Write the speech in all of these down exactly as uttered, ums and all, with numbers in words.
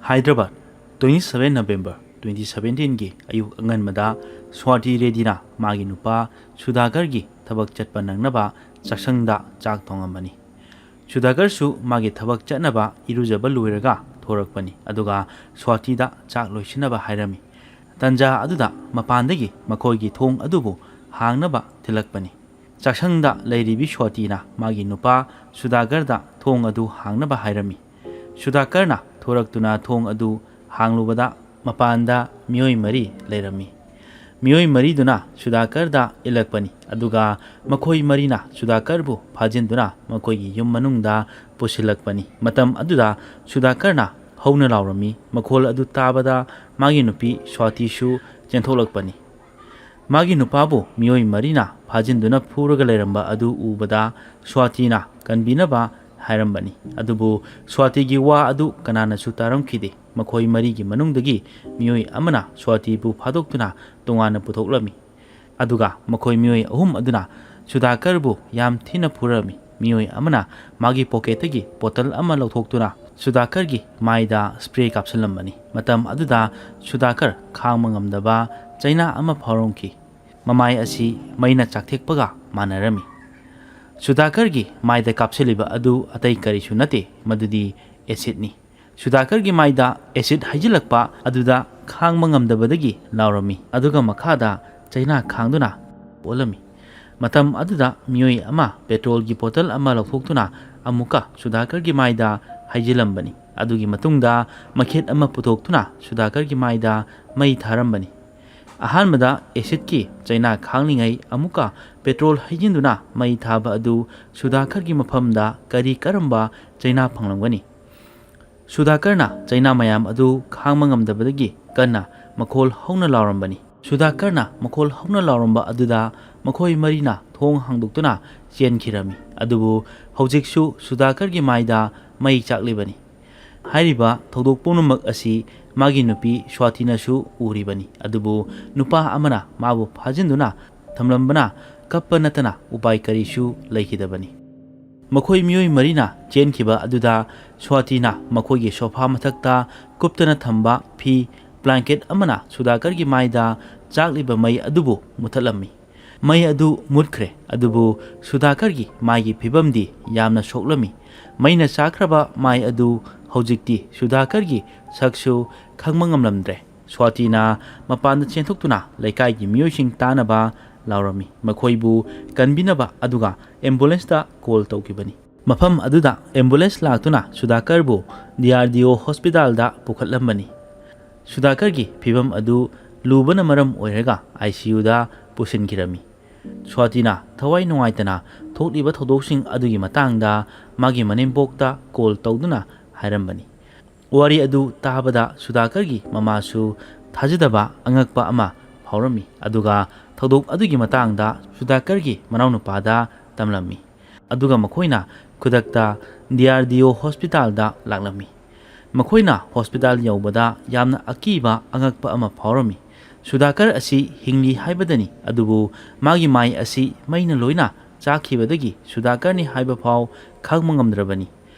Hyderabad, twenty seven November twenty seventeen ꯒꯤ ꯑꯌꯨꯛ ꯑꯉꯟꯕꯗ ꯁ꯭ꯋꯥꯇꯤ ꯔꯦꯗꯤꯅ ꯃꯥꯒꯤ ꯅꯨꯄꯥ ꯁꯨꯙꯥꯀꯔꯒꯤ ꯊꯕꯛ ꯆꯠꯄ ꯅꯪꯅꯕ ꯆꯥꯛꯁꯪꯗ ꯆꯥꯛ ꯊꯣꯡꯉꯝꯕꯅꯤ꯫ ꯁꯨꯙꯥꯀꯔꯁꯨ ꯃꯥꯒꯤ ꯊꯕꯛ ꯆꯠꯅꯕ ꯏꯔꯨꯖꯕ ꯂꯣꯏꯔꯒ ꯊꯣꯔꯛꯄꯅꯤ, ꯑꯗꯨꯒ ꯁ꯭ꯋꯥꯇꯤꯗ ꯆꯥꯛ ꯂꯣꯏꯁꯤꯟꯅꯕ ꯍꯥꯏꯔꯝꯃꯤ꯫ ꯇꯟꯖꯥ ꯑꯗꯨꯗ ꯃꯄꯥꯟꯗꯒꯤ ꯃꯈꯣꯏꯒꯤ ꯊꯣꯡ ꯑꯗꯨꯕꯨ ꯍꯥꯡꯅꯕ ꯊꯤꯜꯂꯛꯄꯅꯤ꯫ ꯆꯥꯛꯁꯪꯗ ꯂꯩꯔꯤꯕꯤ ꯁ꯭ꯋꯥꯇꯤꯅ ꯃꯥꯒꯤ ꯅꯨꯄꯥ ꯁꯨꯙꯥꯀꯔꯗ ꯊꯣꯡ ꯑꯗꯨ ꯍꯥꯡꯅꯕ ꯍꯥꯏꯔꯝꯃꯤ꯫ ꯁꯨꯙꯥꯀꯔꯅ ꯊꯣꯔꯛꯇꯨꯅ ꯊꯣꯡ ꯑꯗꯨ ꯍꯥꯡꯂꯨꯕꯗ ꯃꯄꯥꯟꯗ ꯃꯤꯑꯣꯏ ꯃꯔꯤ ꯂꯩꯔꯝꯃꯤ꯫ ꯃꯤꯑꯣꯏ ꯃꯔꯤꯗꯨꯅ ꯁꯨꯙꯥꯀꯔꯗ ꯏꯜꯂꯛꯄꯅꯤ, ꯑꯗꯨꯒ ꯃꯈꯣꯏ ꯃꯔꯤꯅ ꯁꯨꯙꯥꯀꯔꯕꯨ ꯐꯥꯖꯤꯟꯗꯨꯅ ꯃꯈꯣꯏꯒꯤ ꯌꯨꯝ ꯃꯅꯨꯡꯗ ꯄꯨꯁꯤꯜꯂꯛꯄꯅꯤ꯫ ꯃꯇꯝ ꯑꯗꯨꯗ ꯁꯨꯙꯥꯀꯔꯅ ꯍꯧꯅ ꯂꯥꯎꯔꯝꯃꯤ꯫ ꯃꯈꯣꯜ ꯑꯗꯨ ꯇꯥꯕꯗ ꯃꯥꯒꯤ ꯅꯨꯄꯤ ꯁ꯭ꯋꯥꯇꯤꯁꯨ ꯆꯦꯟꯊꯣꯛꯂꯛꯄꯅꯤ꯫ ꯃꯥꯒꯤ ꯅꯨꯄꯥꯕꯨ ꯃꯤꯑꯣꯏ ꯃꯔꯤꯅ ꯐꯥꯖꯤꯟꯗꯨꯅ ꯐꯨꯔꯒ ꯂꯩꯔꯝꯕ ꯑꯗꯨ ꯎꯕꯗ ꯁ꯭ꯋꯥꯇꯤꯅ ꯀꯟꯕꯤꯅꯕ ꯍꯥꯏꯔꯝꯕꯅꯤ꯫ ꯑꯗꯨꯕꯨ ꯁ꯭ꯋꯥꯇꯤꯒꯤ ꯋꯥ ꯑꯗꯨ ꯀꯅꯥꯅꯁꯨ ꯇꯥꯔꯝꯈꯤꯗꯦ꯫ ꯃꯈꯣꯏ ꯃꯔꯤꯒꯤ ꯃꯅꯨꯡꯗꯒꯤ ꯃꯤꯑꯣꯏ ꯑꯃꯅ ꯁ꯭ꯋꯥꯇꯤꯕꯨ ꯐꯥꯗꯣꯛꯇꯨꯅ ꯇꯣꯉꯥꯟꯅ ꯄꯨꯊꯣꯛꯂꯝꯃꯤ꯫ ꯑꯗꯨꯒ ꯃꯈꯣꯏ ꯃꯤꯑꯣꯏ ꯑꯍꯨꯝ ꯑꯗꯨꯅ ꯁꯨꯙꯥꯀꯔꯕꯨ ꯌꯥꯝ ꯊꯤꯅ ꯐꯨꯔꯝꯃꯤ꯫ ꯃꯤꯑꯣꯏ ꯑꯃꯅ ꯃꯥꯒꯤ ꯄꯣꯀꯦꯠꯇꯒꯤ ꯕꯣꯇꯜ ꯑꯃ ꯂꯧꯊꯣꯛꯇꯨꯅ ꯁꯨꯙꯥꯀꯔꯒꯤ ꯃꯥꯏꯗ ꯁ꯭ꯄ꯭ꯔꯦ ꯀꯥꯞꯁꯤꯜꯂꯝꯕꯅꯤ꯫ ꯃꯇꯝ ꯑꯗꯨꯗ ꯁꯨꯙꯥꯀꯔ ꯈꯥꯡꯕ ꯉꯝꯗꯕ ꯆꯩꯅꯥ ꯑꯃ ꯐꯥꯎꯔꯝꯈꯤ꯫ ꯃꯃꯥꯏ ꯑꯁꯤ ꯃꯩꯅ ꯆꯥꯛꯊꯦꯛꯄꯒ ꯃꯥꯟꯅꯔꯝꯃꯤ꯫ ꯁꯨꯙꯥꯀꯔꯒꯤ ꯃꯥꯏꯗ ꯀꯥꯞꯁꯤꯜꯂꯤꯕ ꯑꯗꯨ ꯑꯇꯩ ꯀꯔꯤꯁꯨ ꯅꯠꯇꯦ, ꯃꯗꯨꯗꯤ ꯑꯦꯁꯤꯗꯅꯤ꯫ ꯁꯨꯙꯥꯀꯔꯒꯤ ꯃꯥꯏꯗ ꯑꯦꯁꯤꯗ ꯍꯩꯖꯤꯜꯂꯛꯄ ꯑꯗꯨꯗ ꯈꯥꯡꯕ ꯉꯝꯗꯕꯗꯒꯤ ꯂꯥꯎꯔꯝꯃꯤ, ꯑꯗꯨꯒ ꯃꯈꯥꯗ ꯆꯩꯅꯥ ꯈꯥꯡꯗꯨꯅ ꯑꯣꯜꯂꯝꯃꯤ꯫ ꯃꯇꯝ ꯑꯗꯨꯗ ꯃꯤꯑꯣꯏ ꯑꯃ ꯄꯦꯇ꯭ꯔꯣꯜꯒꯤ ꯕꯣꯇꯜ ꯑꯃ ꯂꯧꯊꯣꯛꯇꯨꯅ ꯑꯃꯨꯛꯀ ꯁꯨꯙꯥꯀꯔꯒꯤ ꯃꯥꯏꯗ ꯍꯩꯖꯤꯜꯂꯝꯕꯅꯤ꯫ ꯑꯗꯨꯒꯤ ꯃꯇꯨꯡꯗ ꯃꯩꯈꯦꯠ ꯑꯃ ꯄꯨꯊꯣꯛꯇꯨꯅ ꯁꯨꯙꯥꯀꯔꯒꯤ ꯃꯥꯏꯗ ꯃꯩ ꯊꯥꯔꯝꯕꯅꯤ꯫ ꯑꯍꯥꯟꯕꯗ ꯑꯦꯁꯤꯗꯀꯤ ꯆꯩꯅꯥ ꯈꯥꯡꯂꯤꯉꯩ ꯑꯃꯨꯛꯀ ꯄꯦꯇ꯭ꯔꯣꯜ ꯍꯩꯖꯤꯟꯗꯨꯅ ꯃꯩ ꯊꯥꯕ ꯑꯗꯨ ꯁꯨꯙꯥꯀꯔꯒꯤ ꯃꯐꯝꯗ ꯀꯔꯤ ꯀꯔꯝꯕ ꯆꯩꯅꯥ ꯐꯪꯂꯝꯒꯅꯤ? ꯁꯨꯙꯥꯀꯔꯅ ꯆꯩꯅꯥ ꯃꯌꯥꯝ ꯑꯗꯨ ꯈꯥꯡꯕ ꯉꯝꯗꯕꯗꯒꯤ ꯀꯟꯅ ꯃꯈꯣꯜ ꯍꯧꯅ ꯂꯥꯎꯔꯝꯕꯅꯤ꯫ ꯁꯨꯙꯥꯀꯔꯅ ꯃꯈꯣꯜ ꯍꯧꯅ ꯂꯥꯎꯔꯝꯕ ꯑꯗꯨꯗ ꯃꯈꯣꯏ ꯃꯔꯤꯅ ꯊꯣꯡ ꯍꯥꯡꯗꯣꯛꯇꯨꯅ ꯆꯦꯟꯈꯤꯔꯝꯃꯤ꯫ ꯑꯗꯨꯕꯨ ꯍꯧꯖꯤꯛꯁꯨ ꯁꯨꯙꯥꯀꯔꯒꯤ ꯃꯥꯏꯗ ꯃꯩ ꯆꯥꯛꯂꯤꯕꯅꯤ꯫ ꯍꯥꯏꯔꯤꯕ ꯊꯧꯗꯣꯛ ꯄꯨꯝꯅꯃꯛ ꯑꯁꯤ ꯃꯥꯒꯤ ꯅꯨꯄꯤ ꯁ꯭ꯋꯥꯇꯤꯅꯁꯨ ꯎꯔꯤꯕꯅꯤ꯫ ꯑꯗꯨꯕꯨ ꯅꯨꯄꯥ ꯑꯃꯅ ꯃꯥꯕꯨ ꯐꯥꯖꯤꯟꯗꯨꯅ ꯊꯝꯂꯝꯕꯅ ꯀꯞꯄ ꯅꯠꯇꯅ ꯎꯄꯥꯏ ꯀꯔꯤꯁꯨ ꯂꯩꯈꯤꯗꯕꯅꯤ꯫ ꯃꯈꯣꯏ ꯃꯤꯑꯣꯏ ꯃꯔꯤꯅ ꯆꯦꯟꯈꯤꯕ ꯑꯗꯨꯗ ꯁ꯭ꯋꯥꯇꯤꯅ ꯃꯈꯣꯏꯒꯤ ꯁꯣꯐꯥ ꯃꯊꯛꯇ ꯀꯨꯞꯇꯅ ꯊꯝꯕ ꯐꯤ, ꯕ꯭ꯂꯥꯡꯀꯦꯠ ꯑꯃꯅ ꯁꯨꯗꯥꯀꯔꯒꯤ ꯃꯥꯏꯗ ꯆꯥꯛꯂꯤꯕ ꯃꯩ ꯑꯗꯨꯕꯨ ꯃꯨꯊꯠꯂꯝꯃꯤ꯫ ꯃꯩ ꯑꯗꯨ ꯃꯨꯠꯈ꯭ꯔꯦ, ꯑꯗꯨꯕꯨ ꯁꯨꯗꯥꯀꯔꯒꯤ ꯃꯥꯏꯒꯤ ꯐꯤꯕꯝꯗꯤ ꯌꯥꯝꯅ ꯁꯣꯛꯂꯝꯃꯤ꯫ ꯃꯩꯅ ꯆꯥꯛꯈ꯭ꯔꯕ ꯃꯥꯏ ꯑꯗꯨ ꯍꯧꯖꯤꯛꯇꯤ ꯁꯨꯗꯥꯀꯔꯒꯤ ꯁꯛꯁꯨ ꯈꯪꯕ ꯉꯝꯂꯝꯗ꯭ꯔꯦ꯫ ꯁ꯭ꯋꯥꯇꯤꯅ ꯃꯄꯥꯟꯗ ꯆꯦꯟꯊꯣꯛꯇꯨꯅ ꯂꯩꯀꯥꯏꯒꯤ ꯃꯤꯑꯣꯏꯁꯤꯡ ꯇꯥꯅꯕ ꯂꯥꯎꯔꯝꯃꯤ꯫ ꯃꯈꯣꯏꯕꯨ ꯀꯟꯕꯤꯅꯕ ꯑꯗꯨꯒ ꯑꯦꯝꯕꯨꯂꯦꯟꯁꯇ ꯀꯣꯜ ꯇꯧꯈꯤꯕꯅꯤ꯫ ꯃꯐꯝ ꯑꯗꯨꯗ ꯑꯦꯝꯕꯨꯂꯦꯟꯁ ꯂꯥꯛꯇꯨꯅ ꯁꯨꯗꯥꯀꯔꯕꯨ ꯗꯤ ꯑꯥꯔ ꯗꯤ ꯑꯣ ꯍꯣꯁꯄꯤꯇꯥꯜꯗ ꯄꯨꯈꯠꯂꯝꯕꯅꯤ꯫ ꯁꯨꯗꯥꯀꯔꯒꯤ ꯐꯤꯕꯝ ꯑꯗꯨ ꯂꯨꯕꯅ ꯃꯔꯝ ꯑꯣꯏꯔꯒ ꯑꯥꯏ ꯁꯤ ꯌꯨꯗ ꯄꯨꯁꯤꯟꯈꯤꯔꯝꯃꯤ꯫ ꯁ꯭ꯋꯥꯇꯤꯅ ꯊꯋꯥꯏ ꯅꯨꯡꯉꯥꯏꯇꯅ ꯊꯣꯛꯂꯤꯕ ꯊꯧꯗꯣꯛꯁꯤꯡ ꯑꯗꯨꯒꯤ ꯃꯇꯥꯡꯗ ꯃꯥꯒꯤ ꯃꯅꯦꯝꯄꯣꯛꯇ ꯀꯣꯜ ꯇꯧꯗꯨꯅ ꯍꯥꯏꯔꯝꯕꯅꯤ꯫ ꯋꯥꯔꯤ ꯑꯗꯨ ꯇꯥꯕꯗ ꯁꯨꯗꯥꯀꯔꯒꯤ ꯃꯃꯥꯁꯨ ꯊꯥꯖꯗꯕ ꯑꯉꯛꯄ ꯑꯃ ꯐꯥꯎꯔꯝꯃꯤ, ꯑꯗꯨꯒ ꯊꯧꯗꯣꯛ ꯑꯗꯨꯒꯤ ꯃꯇꯥꯡꯗ ꯁꯨꯗꯥꯀꯔꯒꯤ ꯃꯅꯥꯎꯅꯨꯄꯥꯗ ꯇꯝꯂꯝꯃꯤ꯫ ꯑꯗꯨꯒ ꯃꯈꯣꯏꯅ ꯈꯨꯗꯛꯇ ꯗꯤ ꯑꯥꯔ ꯗꯤ ꯑꯣ ꯍꯣꯁꯄꯤꯇꯥꯜꯗ ꯂꯥꯛꯂꯝꯃꯤ꯫ ꯃꯈꯣꯏꯅ ꯍꯣꯁꯄꯤꯇꯥꯜ ꯌꯧꯕꯗ ꯌꯥꯝꯅ ꯑꯀꯤꯕ ꯑꯉꯛꯄ ꯑꯃ ꯐꯥꯎꯔꯝꯃꯤ꯫ ꯁꯨꯗꯥꯀꯔ ꯑꯁꯤ ꯍꯤꯡꯂꯤ ꯍꯥꯏꯕꯗꯅꯤ, ꯑꯗꯨꯕꯨ ꯃꯥꯒꯤ ꯃꯥꯏ ꯑꯁꯤ ꯃꯩꯅ ꯂꯣꯏꯅ ꯆꯥꯛꯈꯤꯕꯗꯒꯤ ꯁꯨꯗꯥꯀꯔꯅꯤ ꯍꯥꯏꯕ ꯐꯥꯎ ꯈꯪꯕ ꯉꯝꯗ꯭ꯔꯕꯅꯤ꯫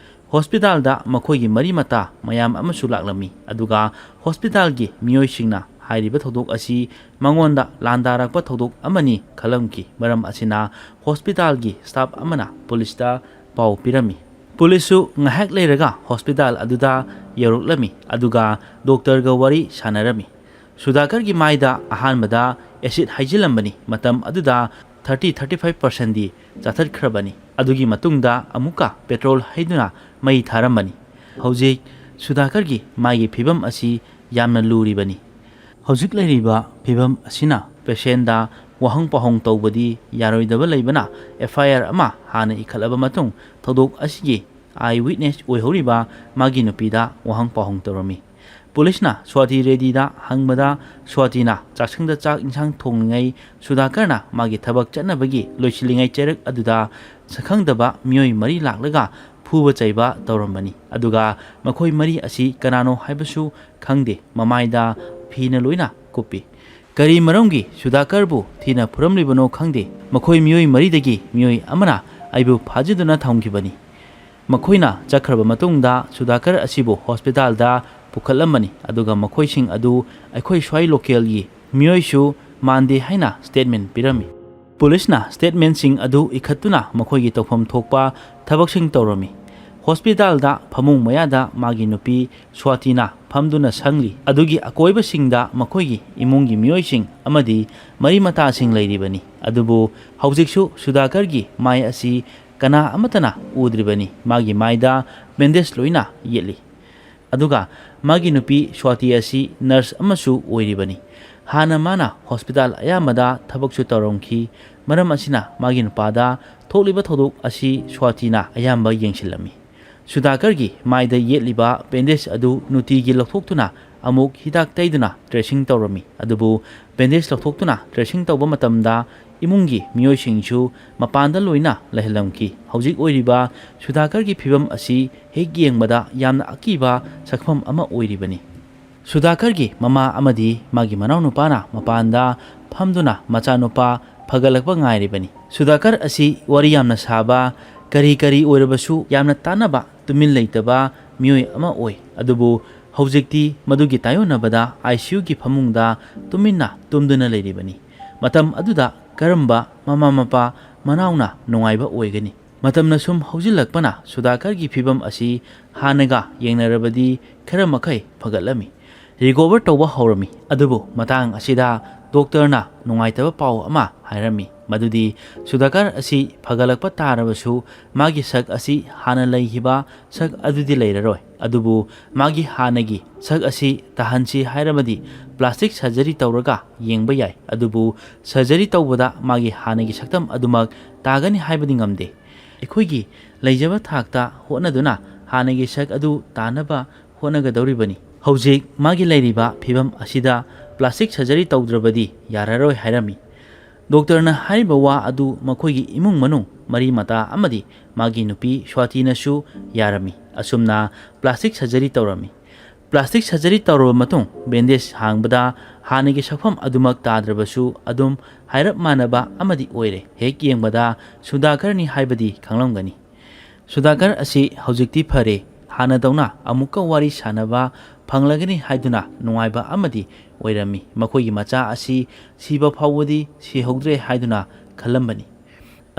ꯍꯣꯁꯄꯤꯇꯥꯜꯗ ꯃꯈꯣꯏꯒꯤ ꯃꯔꯤ ꯃꯇꯥ ꯃꯌꯥꯝ ꯑꯃꯁꯨ ꯂꯥꯛꯂꯝꯃꯤ, ꯑꯗꯨꯒ ꯍꯣꯁꯄꯤꯇꯥꯜꯒꯤ ꯃꯤꯑꯣꯏꯁꯤꯡꯅ ꯍꯥꯏꯔꯤꯕ ꯊꯧꯗꯣꯛ ꯑꯁꯤ ꯃꯉꯣꯟꯗ ꯂꯥꯟꯗꯥꯔꯛꯄ ꯊꯧꯗꯣꯛ ꯑꯃꯅꯤ ꯈꯜꯂꯝꯈꯤ꯫ ꯃꯔꯝ ꯑꯁꯤꯅ ꯍꯣꯁꯄꯤꯇꯥꯜꯒꯤ ꯁ꯭ꯇꯥꯐ ꯑꯃꯅ ꯄꯨꯂꯤꯁꯇ ꯄꯥꯎ ꯄꯤꯔꯝꯃꯤ꯫ ꯄꯨꯂꯤꯁꯁꯨ ꯉꯥꯏꯍꯥꯛ ꯂꯩꯔꯒ ꯍꯣꯁꯄꯤꯇꯥꯜ ꯑꯗꯨꯗ ꯌꯧꯔꯛꯂꯝꯃꯤ, ꯑꯗꯨꯒ ꯗꯣꯛꯇꯔꯒ ꯋꯥꯔꯤ ꯁꯥꯟꯅꯔꯝꯃꯤ꯫ ꯁꯨꯗꯥꯀꯔꯒꯤ ꯃꯥꯏꯗ ꯑꯍꯥꯟꯕꯗ ꯑꯦꯁꯤꯗ ꯍꯩꯖꯤꯜꯂꯝꯕꯅꯤ꯫ ꯃꯇꯝ ꯑꯗꯨꯗ ꯊꯥꯔꯇꯤ ꯊꯥꯔꯇꯤ ꯐꯥꯏꯚ ꯄꯥꯔꯁꯦꯟꯗꯤ ꯆꯥꯊꯠꯈ꯭ꯔꯕꯅꯤ꯫ ꯑꯗꯨꯒꯤ ꯃꯇꯨꯡꯗ ꯑꯃꯨꯛꯀ ꯄꯦꯇ꯭ꯔꯣꯜ ꯍꯩꯗꯨꯅ ꯃꯩ ꯊꯥꯔꯝꯕꯅꯤ꯫ ꯍꯧꯖꯤꯛ ꯁꯨꯗꯥꯀꯔꯒꯤ ꯃꯥꯏꯒꯤ ꯐꯤꯕꯝ ꯑꯁꯤ ꯌꯥꯝꯅ ꯂꯨꯔꯤꯕꯅꯤ꯫ ꯍꯧꯖꯤꯛ ꯂꯩꯔꯤꯕ ꯐꯤꯕꯝ ꯑꯁꯤꯅ ꯄꯦꯁꯦꯟꯗ ꯋꯥꯍꯪ ꯄꯥꯎꯍꯪ ꯇꯧꯕꯗꯤ ꯌꯥꯔꯣꯏꯗꯕ ꯂꯩꯕꯅ, ꯑꯦꯐ ꯑꯥꯏ ꯑꯥꯔ ꯑꯃ ꯍꯥꯟꯅ ꯏꯈꯠꯂꯕ ꯃꯇꯨꯡ, ꯊꯧꯗꯣꯛ ꯑꯁꯤꯒꯤ ꯑꯥꯏ ꯋꯤꯠꯅꯦꯁ ꯑꯣꯏꯍꯧꯔꯤꯕ ꯃꯥꯒꯤ ꯅꯨꯄꯤꯗ ꯋꯥꯍꯪ ꯄꯥꯎꯍꯪ ꯇꯧꯔꯝꯃꯤ꯫ ꯄꯨꯂꯤꯁꯅ ꯁ꯭ꯋꯥꯇꯤ ꯔꯦꯗꯤꯗ ꯍꯪꯕꯗ, ꯁ꯭ꯋꯥꯇꯤꯅ ꯆꯥꯛꯁꯪꯗ ꯆꯥꯛ ꯏꯟꯁꯥꯡ ꯊꯣꯡꯂꯤꯉꯩ, ꯁꯨꯗꯥꯀꯔꯅ ꯃꯥꯒꯤ ꯊꯕꯛ ꯆꯠꯅꯕꯒꯤ ꯂꯣꯏꯁꯤꯜꯂꯤꯉꯩ ꯆꯩꯔꯛ ꯑꯗꯨꯗ ꯁꯛꯈꯪꯗꯕ ꯃꯤꯑꯣꯏ ꯃꯔꯤ ꯂꯥꯛꯂꯒ ꯐꯨꯕ ꯆꯩꯕ ꯇꯧꯔꯝꯕꯅꯤ꯫ ꯑꯗꯨꯒ ꯃꯈꯣꯏ ꯃꯔꯤ ꯑꯁꯤ ꯀꯅꯥꯅꯣ ꯍꯥꯏꯕꯁꯨ ꯈꯪꯗꯦ, ꯃꯃꯥꯏꯗ ꯐꯤꯅ ꯂꯣꯏꯅ ꯀꯨꯞꯄꯤ꯫ ꯀꯔꯤ ꯃꯔꯝꯒꯤ ꯁꯨꯗꯥꯀꯔꯕꯨ ꯊꯤꯅ ꯐꯨꯔꯝꯂꯤꯕꯅꯣ ꯈꯪꯗꯦ꯫ ꯃꯈꯣꯏ ꯃꯤꯑꯣꯏ ꯃꯔꯤꯗꯒꯤ ꯃꯤꯑꯣꯏ ꯑꯃꯅ ꯑꯩꯕꯨ ꯐꯥꯖꯤꯟꯗꯨꯅ ꯊꯝꯈꯤꯕꯅꯤ꯫ ꯃꯈꯣꯏꯅ ꯆꯠꯈ꯭ꯔꯕ ꯃꯇꯨꯡꯗ ꯁꯨꯗꯥꯀꯔ ꯑꯁꯤꯕꯨ ꯍꯣꯁꯄꯤꯇꯥꯜꯗ ꯄꯨꯈꯠꯂꯝꯕꯅꯤ, ꯑꯗꯨꯒ ꯃꯈꯣꯏꯁꯤꯡ ꯑꯗꯨ ꯑꯩꯈꯣꯏ ꯁ꯭ꯋꯥꯏ ꯂꯣꯀꯦꯜꯒꯤ ꯃꯤꯑꯣꯏꯁꯨ ꯃꯥꯟꯗꯦ ꯍꯥꯏꯅ ꯁ꯭ꯇꯦꯠꯃꯦꯟ ꯄꯤꯔꯝꯃꯤ꯫ ꯄꯨꯂꯤꯁꯅ ꯁ꯭ꯇꯦꯠꯃꯦꯟꯁꯤꯡ ꯑꯗꯨ ꯏꯈꯠꯇꯨꯅ ꯃꯈꯣꯏꯒꯤ ꯇꯧꯐꯝ ꯊꯣꯛꯄ ꯊꯕꯛꯁꯤꯡ ꯇꯧꯔꯝꯃꯤ꯫ ꯍꯣꯁꯄꯤꯇꯥꯜꯗ ꯐꯃꯨꯡ ꯃꯌꯥꯗ ꯃꯥꯒꯤ ꯅꯨꯄꯤ ꯁ꯭ꯋꯥꯇꯤꯅ ꯐꯝꯗꯨꯅ ꯁꯪꯂꯤ꯫ ꯑꯗꯨꯒꯤ ꯑꯀꯣꯏꯕꯁꯤꯡꯗ ꯃꯈꯣꯏꯒꯤ ꯏꯃꯨꯡꯒꯤ ꯃꯤꯑꯣꯏꯁꯤꯡ ꯑꯃꯗꯤ ꯃꯔꯤ ꯃꯇꯥꯁꯤꯡ ꯂꯩꯔꯤꯕꯅꯤ꯫ ꯑꯗꯨꯕꯨ ꯍꯧꯖꯤꯛꯁꯨ ꯁꯨꯗꯥꯀꯔꯒꯤ ꯃꯥꯏ ꯑꯁꯤ ꯀꯅꯥ ꯑꯃꯠꯇꯅ ꯎꯗ꯭ꯔꯤꯕꯅꯤ꯫ ꯃꯥꯒꯤ ꯃꯥꯏꯗ ꯕꯦꯟꯗꯦꯖ ꯂꯣꯏꯅ ꯌꯦꯠꯂꯤ꯫ ꯑꯗꯨꯒ ꯃꯥꯒꯤ ꯅꯨꯄꯤ ꯁ꯭ꯋꯥꯇꯤ ꯑꯁꯤ ꯅꯔꯁ ꯑꯃꯁꯨ ꯑꯣꯏꯔꯤꯕꯅꯤ꯫ ꯍꯥꯟꯅ ꯃꯥꯅ ꯍꯣꯁꯄꯤꯇꯥꯜ ꯑꯌꯥꯝꯕꯗ ꯊꯕꯛꯁꯨ ꯇꯧꯔꯝꯈꯤ꯫ ꯃꯔꯝ ꯑꯁꯤꯅ ꯃꯥꯒꯤ ꯅꯨꯄꯥꯗ ꯊꯣꯛꯂꯤꯕ ꯊꯧꯗꯣꯛ ꯑꯁꯤ ꯁ꯭ꯋꯥꯇꯤꯅ ꯑꯌꯥꯝꯕ ꯌꯦꯡꯁꯤꯜꯂꯝꯃꯤ꯫ ꯁꯨꯗꯥꯀꯔꯒꯤ ꯃꯥꯏꯗ ꯌꯦꯠꯂꯤꯕ ꯕꯦꯟꯗꯦꯖ ꯑꯗꯨ ꯅꯨꯡꯇꯤꯒꯤ ꯂꯧꯊꯣꯛꯇꯨꯅ ꯑꯃꯨꯛ ꯍꯤꯗꯥꯛ ꯇꯩꯗꯨꯅ ꯗ꯭ꯔꯦꯁꯤꯡ ꯇꯧꯔꯝꯃꯤ꯫ ꯑꯗꯨꯕꯨ ꯕꯦꯟꯗꯦꯖ ꯂꯧꯊꯣꯛꯇꯨꯅ ꯗ꯭ꯔꯦꯁꯤꯡ ꯇꯧꯕ ꯃꯇꯝꯗ ꯏꯃꯨꯡꯒꯤ ꯃꯤꯑꯣꯏꯁꯤꯡꯁꯨ ꯃꯄꯥꯟꯗ ꯂꯣꯏꯅ ꯂꯩꯍꯜꯂꯝꯈꯤ꯫ ꯍꯧꯖꯤꯛ ꯑꯣꯏꯔꯤꯕ ꯁꯨꯗꯥꯀꯔꯒꯤ ꯐꯤꯕꯝ ꯑꯁꯤ ꯍꯦꯛ ꯌꯦꯡꯕꯗ ꯌꯥꯝꯅ ꯑꯀꯤꯕ ꯁꯛꯐꯝ ꯑꯃ ꯑꯣꯏꯔꯤꯕꯅꯤ꯫ ꯁꯨꯗꯥꯀꯔꯒꯤ ꯃꯃꯥ ꯑꯃꯗꯤ ꯃꯥꯒꯤ ꯃꯅꯥꯎꯅꯨꯄꯥꯅ ꯃꯄꯥꯟꯗ ꯐꯝꯗꯨꯅ ꯃꯆꯥꯅꯨꯄꯥ ꯐꯒꯠꯂꯛꯄ ꯉꯥꯏꯔꯤꯕꯅꯤ꯫ ꯁꯨꯗꯥꯀꯔ ꯑꯁꯤ ꯋꯥꯔꯤ ꯌꯥꯝꯅ ꯁꯥꯕ, ꯀꯔꯤ ꯀꯔꯤ ꯑꯣꯏꯔꯕꯁꯨ ꯌꯥꯝꯅ ꯇꯥꯟꯅꯕ, ꯇꯨꯃꯤꯟ ꯂꯩꯇꯕ ꯃꯤꯑꯣꯏ ꯑꯃ ꯑꯣꯏ꯫ ꯑꯗꯨꯕꯨ ꯍꯧꯖꯤꯛꯇꯤ ꯃꯗꯨꯒꯤ ꯇꯥꯏꯌꯣꯟꯅꯕꯗ ICUꯒꯤ ꯐꯃꯨꯡꯗ ꯇꯨꯃꯤꯟꯅ ꯇꯨꯝꯗꯨꯅ ꯂꯩꯔꯤꯕꯅꯤ꯫ ꯃꯇꯝ ꯑꯗꯨꯗ ꯀꯔꯝꯕ ꯃꯃꯥ ꯃꯄꯥ ꯃꯅꯥꯎꯅ ꯅꯨꯡꯉꯥꯏꯕ ꯑꯣꯏꯒꯅꯤ? ꯃꯇꯝꯅ ꯁꯨꯝ ꯍꯧꯖꯤꯜꯂꯛꯄꯅ ꯁꯨꯗꯥꯀꯔꯒꯤ ꯐꯤꯕꯝ ꯑꯁꯤ ꯍꯥꯟꯅꯒ ꯌꯦꯡꯅꯔꯕꯗꯤ ꯈꯔ ꯃꯈꯩ ꯐꯒꯠꯂꯝꯃꯤ꯫ ꯔꯤꯀꯣꯚꯔ ꯇꯧꯕ ꯍꯧꯔꯝꯃꯤ꯫ ꯑꯗꯨꯕꯨ ꯃꯇꯥꯡ ꯑꯁꯤꯗ ꯗꯣꯛꯇꯔꯅ ꯅꯨꯡꯉꯥꯏꯇꯕ ꯄꯥꯎ ꯑꯃ ꯍꯥꯏꯔꯝꯃꯤ, ꯃꯗꯨꯗꯤ ꯁꯨꯗꯥꯀꯔ ꯑꯁꯤ ꯐꯒꯠꯂꯛꯄ ꯇꯥꯔꯕꯁꯨ ꯃꯥꯒꯤ ꯁꯛ ꯑꯁꯤ ꯍꯥꯟꯅ ꯂꯩꯈꯤꯕ ꯁꯛ ꯑꯗꯨꯗꯤ ꯂꯩꯔꯔꯣꯏ꯫ ꯑꯗꯨꯕꯨ ꯃꯥꯒꯤ ꯍꯥꯟꯅꯒꯤ ꯁꯛ ꯑꯁꯤ ꯇꯥꯍꯟꯁꯤ ꯍꯥꯏꯔꯕꯗꯤ ꯄ꯭ꯂꯥꯁꯇꯤꯛ ꯁꯔꯖꯔꯤ ꯇꯧꯔꯒ ꯌꯦꯡꯕ ꯌꯥꯏ꯫ ꯑꯗꯨꯕꯨ ꯁꯔꯖꯔꯤ ꯇꯧꯕꯗ ꯃꯥꯒꯤ ꯍꯥꯟꯅꯒꯤ ꯁꯛꯇꯝ ꯑꯗꯨꯃꯛ ꯇꯥꯒꯅꯤ ꯍꯥꯏꯕꯗꯤ ꯉꯝꯗꯦ꯫ ꯑꯩꯈꯣꯏꯒꯤ ꯂꯩꯖꯕ ꯊꯥꯛꯇ ꯍꯣꯠꯅꯗꯨꯅ ꯍꯥꯟꯅꯒꯤ ꯁꯛ ꯑꯗꯨ ꯇꯥꯅꯕ ꯍꯣꯠꯅꯒꯗꯧꯔꯤꯕꯅꯤ꯫ ꯍꯧꯖꯤꯛ ꯃꯥꯒꯤ ꯂꯩꯔꯤꯕ ꯐꯤꯕꯝ ꯑꯁꯤꯗ ꯄ꯭ꯂꯥꯁꯇꯤꯛ ꯁꯔꯖꯔꯤ ꯇꯧꯗ꯭ꯔꯕꯗꯤ ꯌꯥꯔꯔꯣꯏ ꯍꯥꯏꯔꯝꯃꯤ꯫ ꯗꯣꯛꯇꯔꯅ ꯍꯥꯏꯔꯤꯕ ꯋꯥ ꯑꯗꯨ ꯃꯈꯣꯏꯒꯤ ꯏꯃꯨꯡ ꯃꯅꯨꯡ, ꯃꯔꯤ ꯃꯇꯥ ꯑꯃꯗꯤ ꯃꯥꯒꯤ ꯅꯨꯄꯤ ꯁ꯭ꯋꯥꯇꯤꯅꯁꯨ ꯌꯥꯔꯝꯃꯤ꯫ ꯑꯁꯨꯝꯅ ꯄ꯭ꯂꯥꯁꯇꯤꯛ ꯁꯔꯖꯔꯤ ꯇꯧꯔꯝꯃꯤ꯫ ꯄ꯭ꯂꯥꯁꯇꯤꯛ ꯁꯔꯖꯔꯤ ꯇꯧꯔꯕ ꯃꯇꯨꯡ ꯕꯦꯟꯗꯦꯖ ꯍꯥꯡꯕꯗ ꯍꯥꯟꯅꯒꯤ ꯁꯛꯐꯝ ꯑꯗꯨꯃꯛ ꯇꯥꯗ꯭ꯔꯕꯁꯨ ꯑꯗꯨꯝ ꯍꯥꯏꯔꯞ ꯃꯥꯟꯅꯕ ꯑꯃꯗꯤ ꯑꯣꯏꯔꯦ꯫ ꯍꯦꯛ ꯌꯦꯡꯕꯗ ꯁꯨꯗꯥꯀꯔꯅꯤ ꯍꯥꯏꯕꯗꯤ ꯈꯪꯂꯝꯒꯅꯤ꯫ ꯁꯨꯗꯥꯀꯔ ꯑꯁꯤ ꯍꯧꯖꯤꯛꯇꯤ ꯐꯔꯦ꯫ ꯍꯥꯟꯅꯗꯧꯅ ꯑꯃꯨꯛꯀ ꯋꯥꯔꯤ ꯁꯥꯅꯕ ꯐꯪꯂꯒꯅꯤ ꯍꯥꯏꯗꯨꯅ ꯅꯨꯡꯉꯥꯏꯕ ꯑꯃꯗꯤ ꯑꯣꯏꯔꯝꯃꯤ꯫ ꯃꯈꯣꯏꯒꯤ ꯃꯆꯥ ꯑꯁꯤ ꯁꯤꯕ ꯐꯥꯎꯕꯗꯤ ꯁꯤꯍꯧꯗ꯭ꯔꯦ ꯍꯥꯏꯗꯨꯅ ꯈꯜꯂꯝꯕꯅꯤ꯫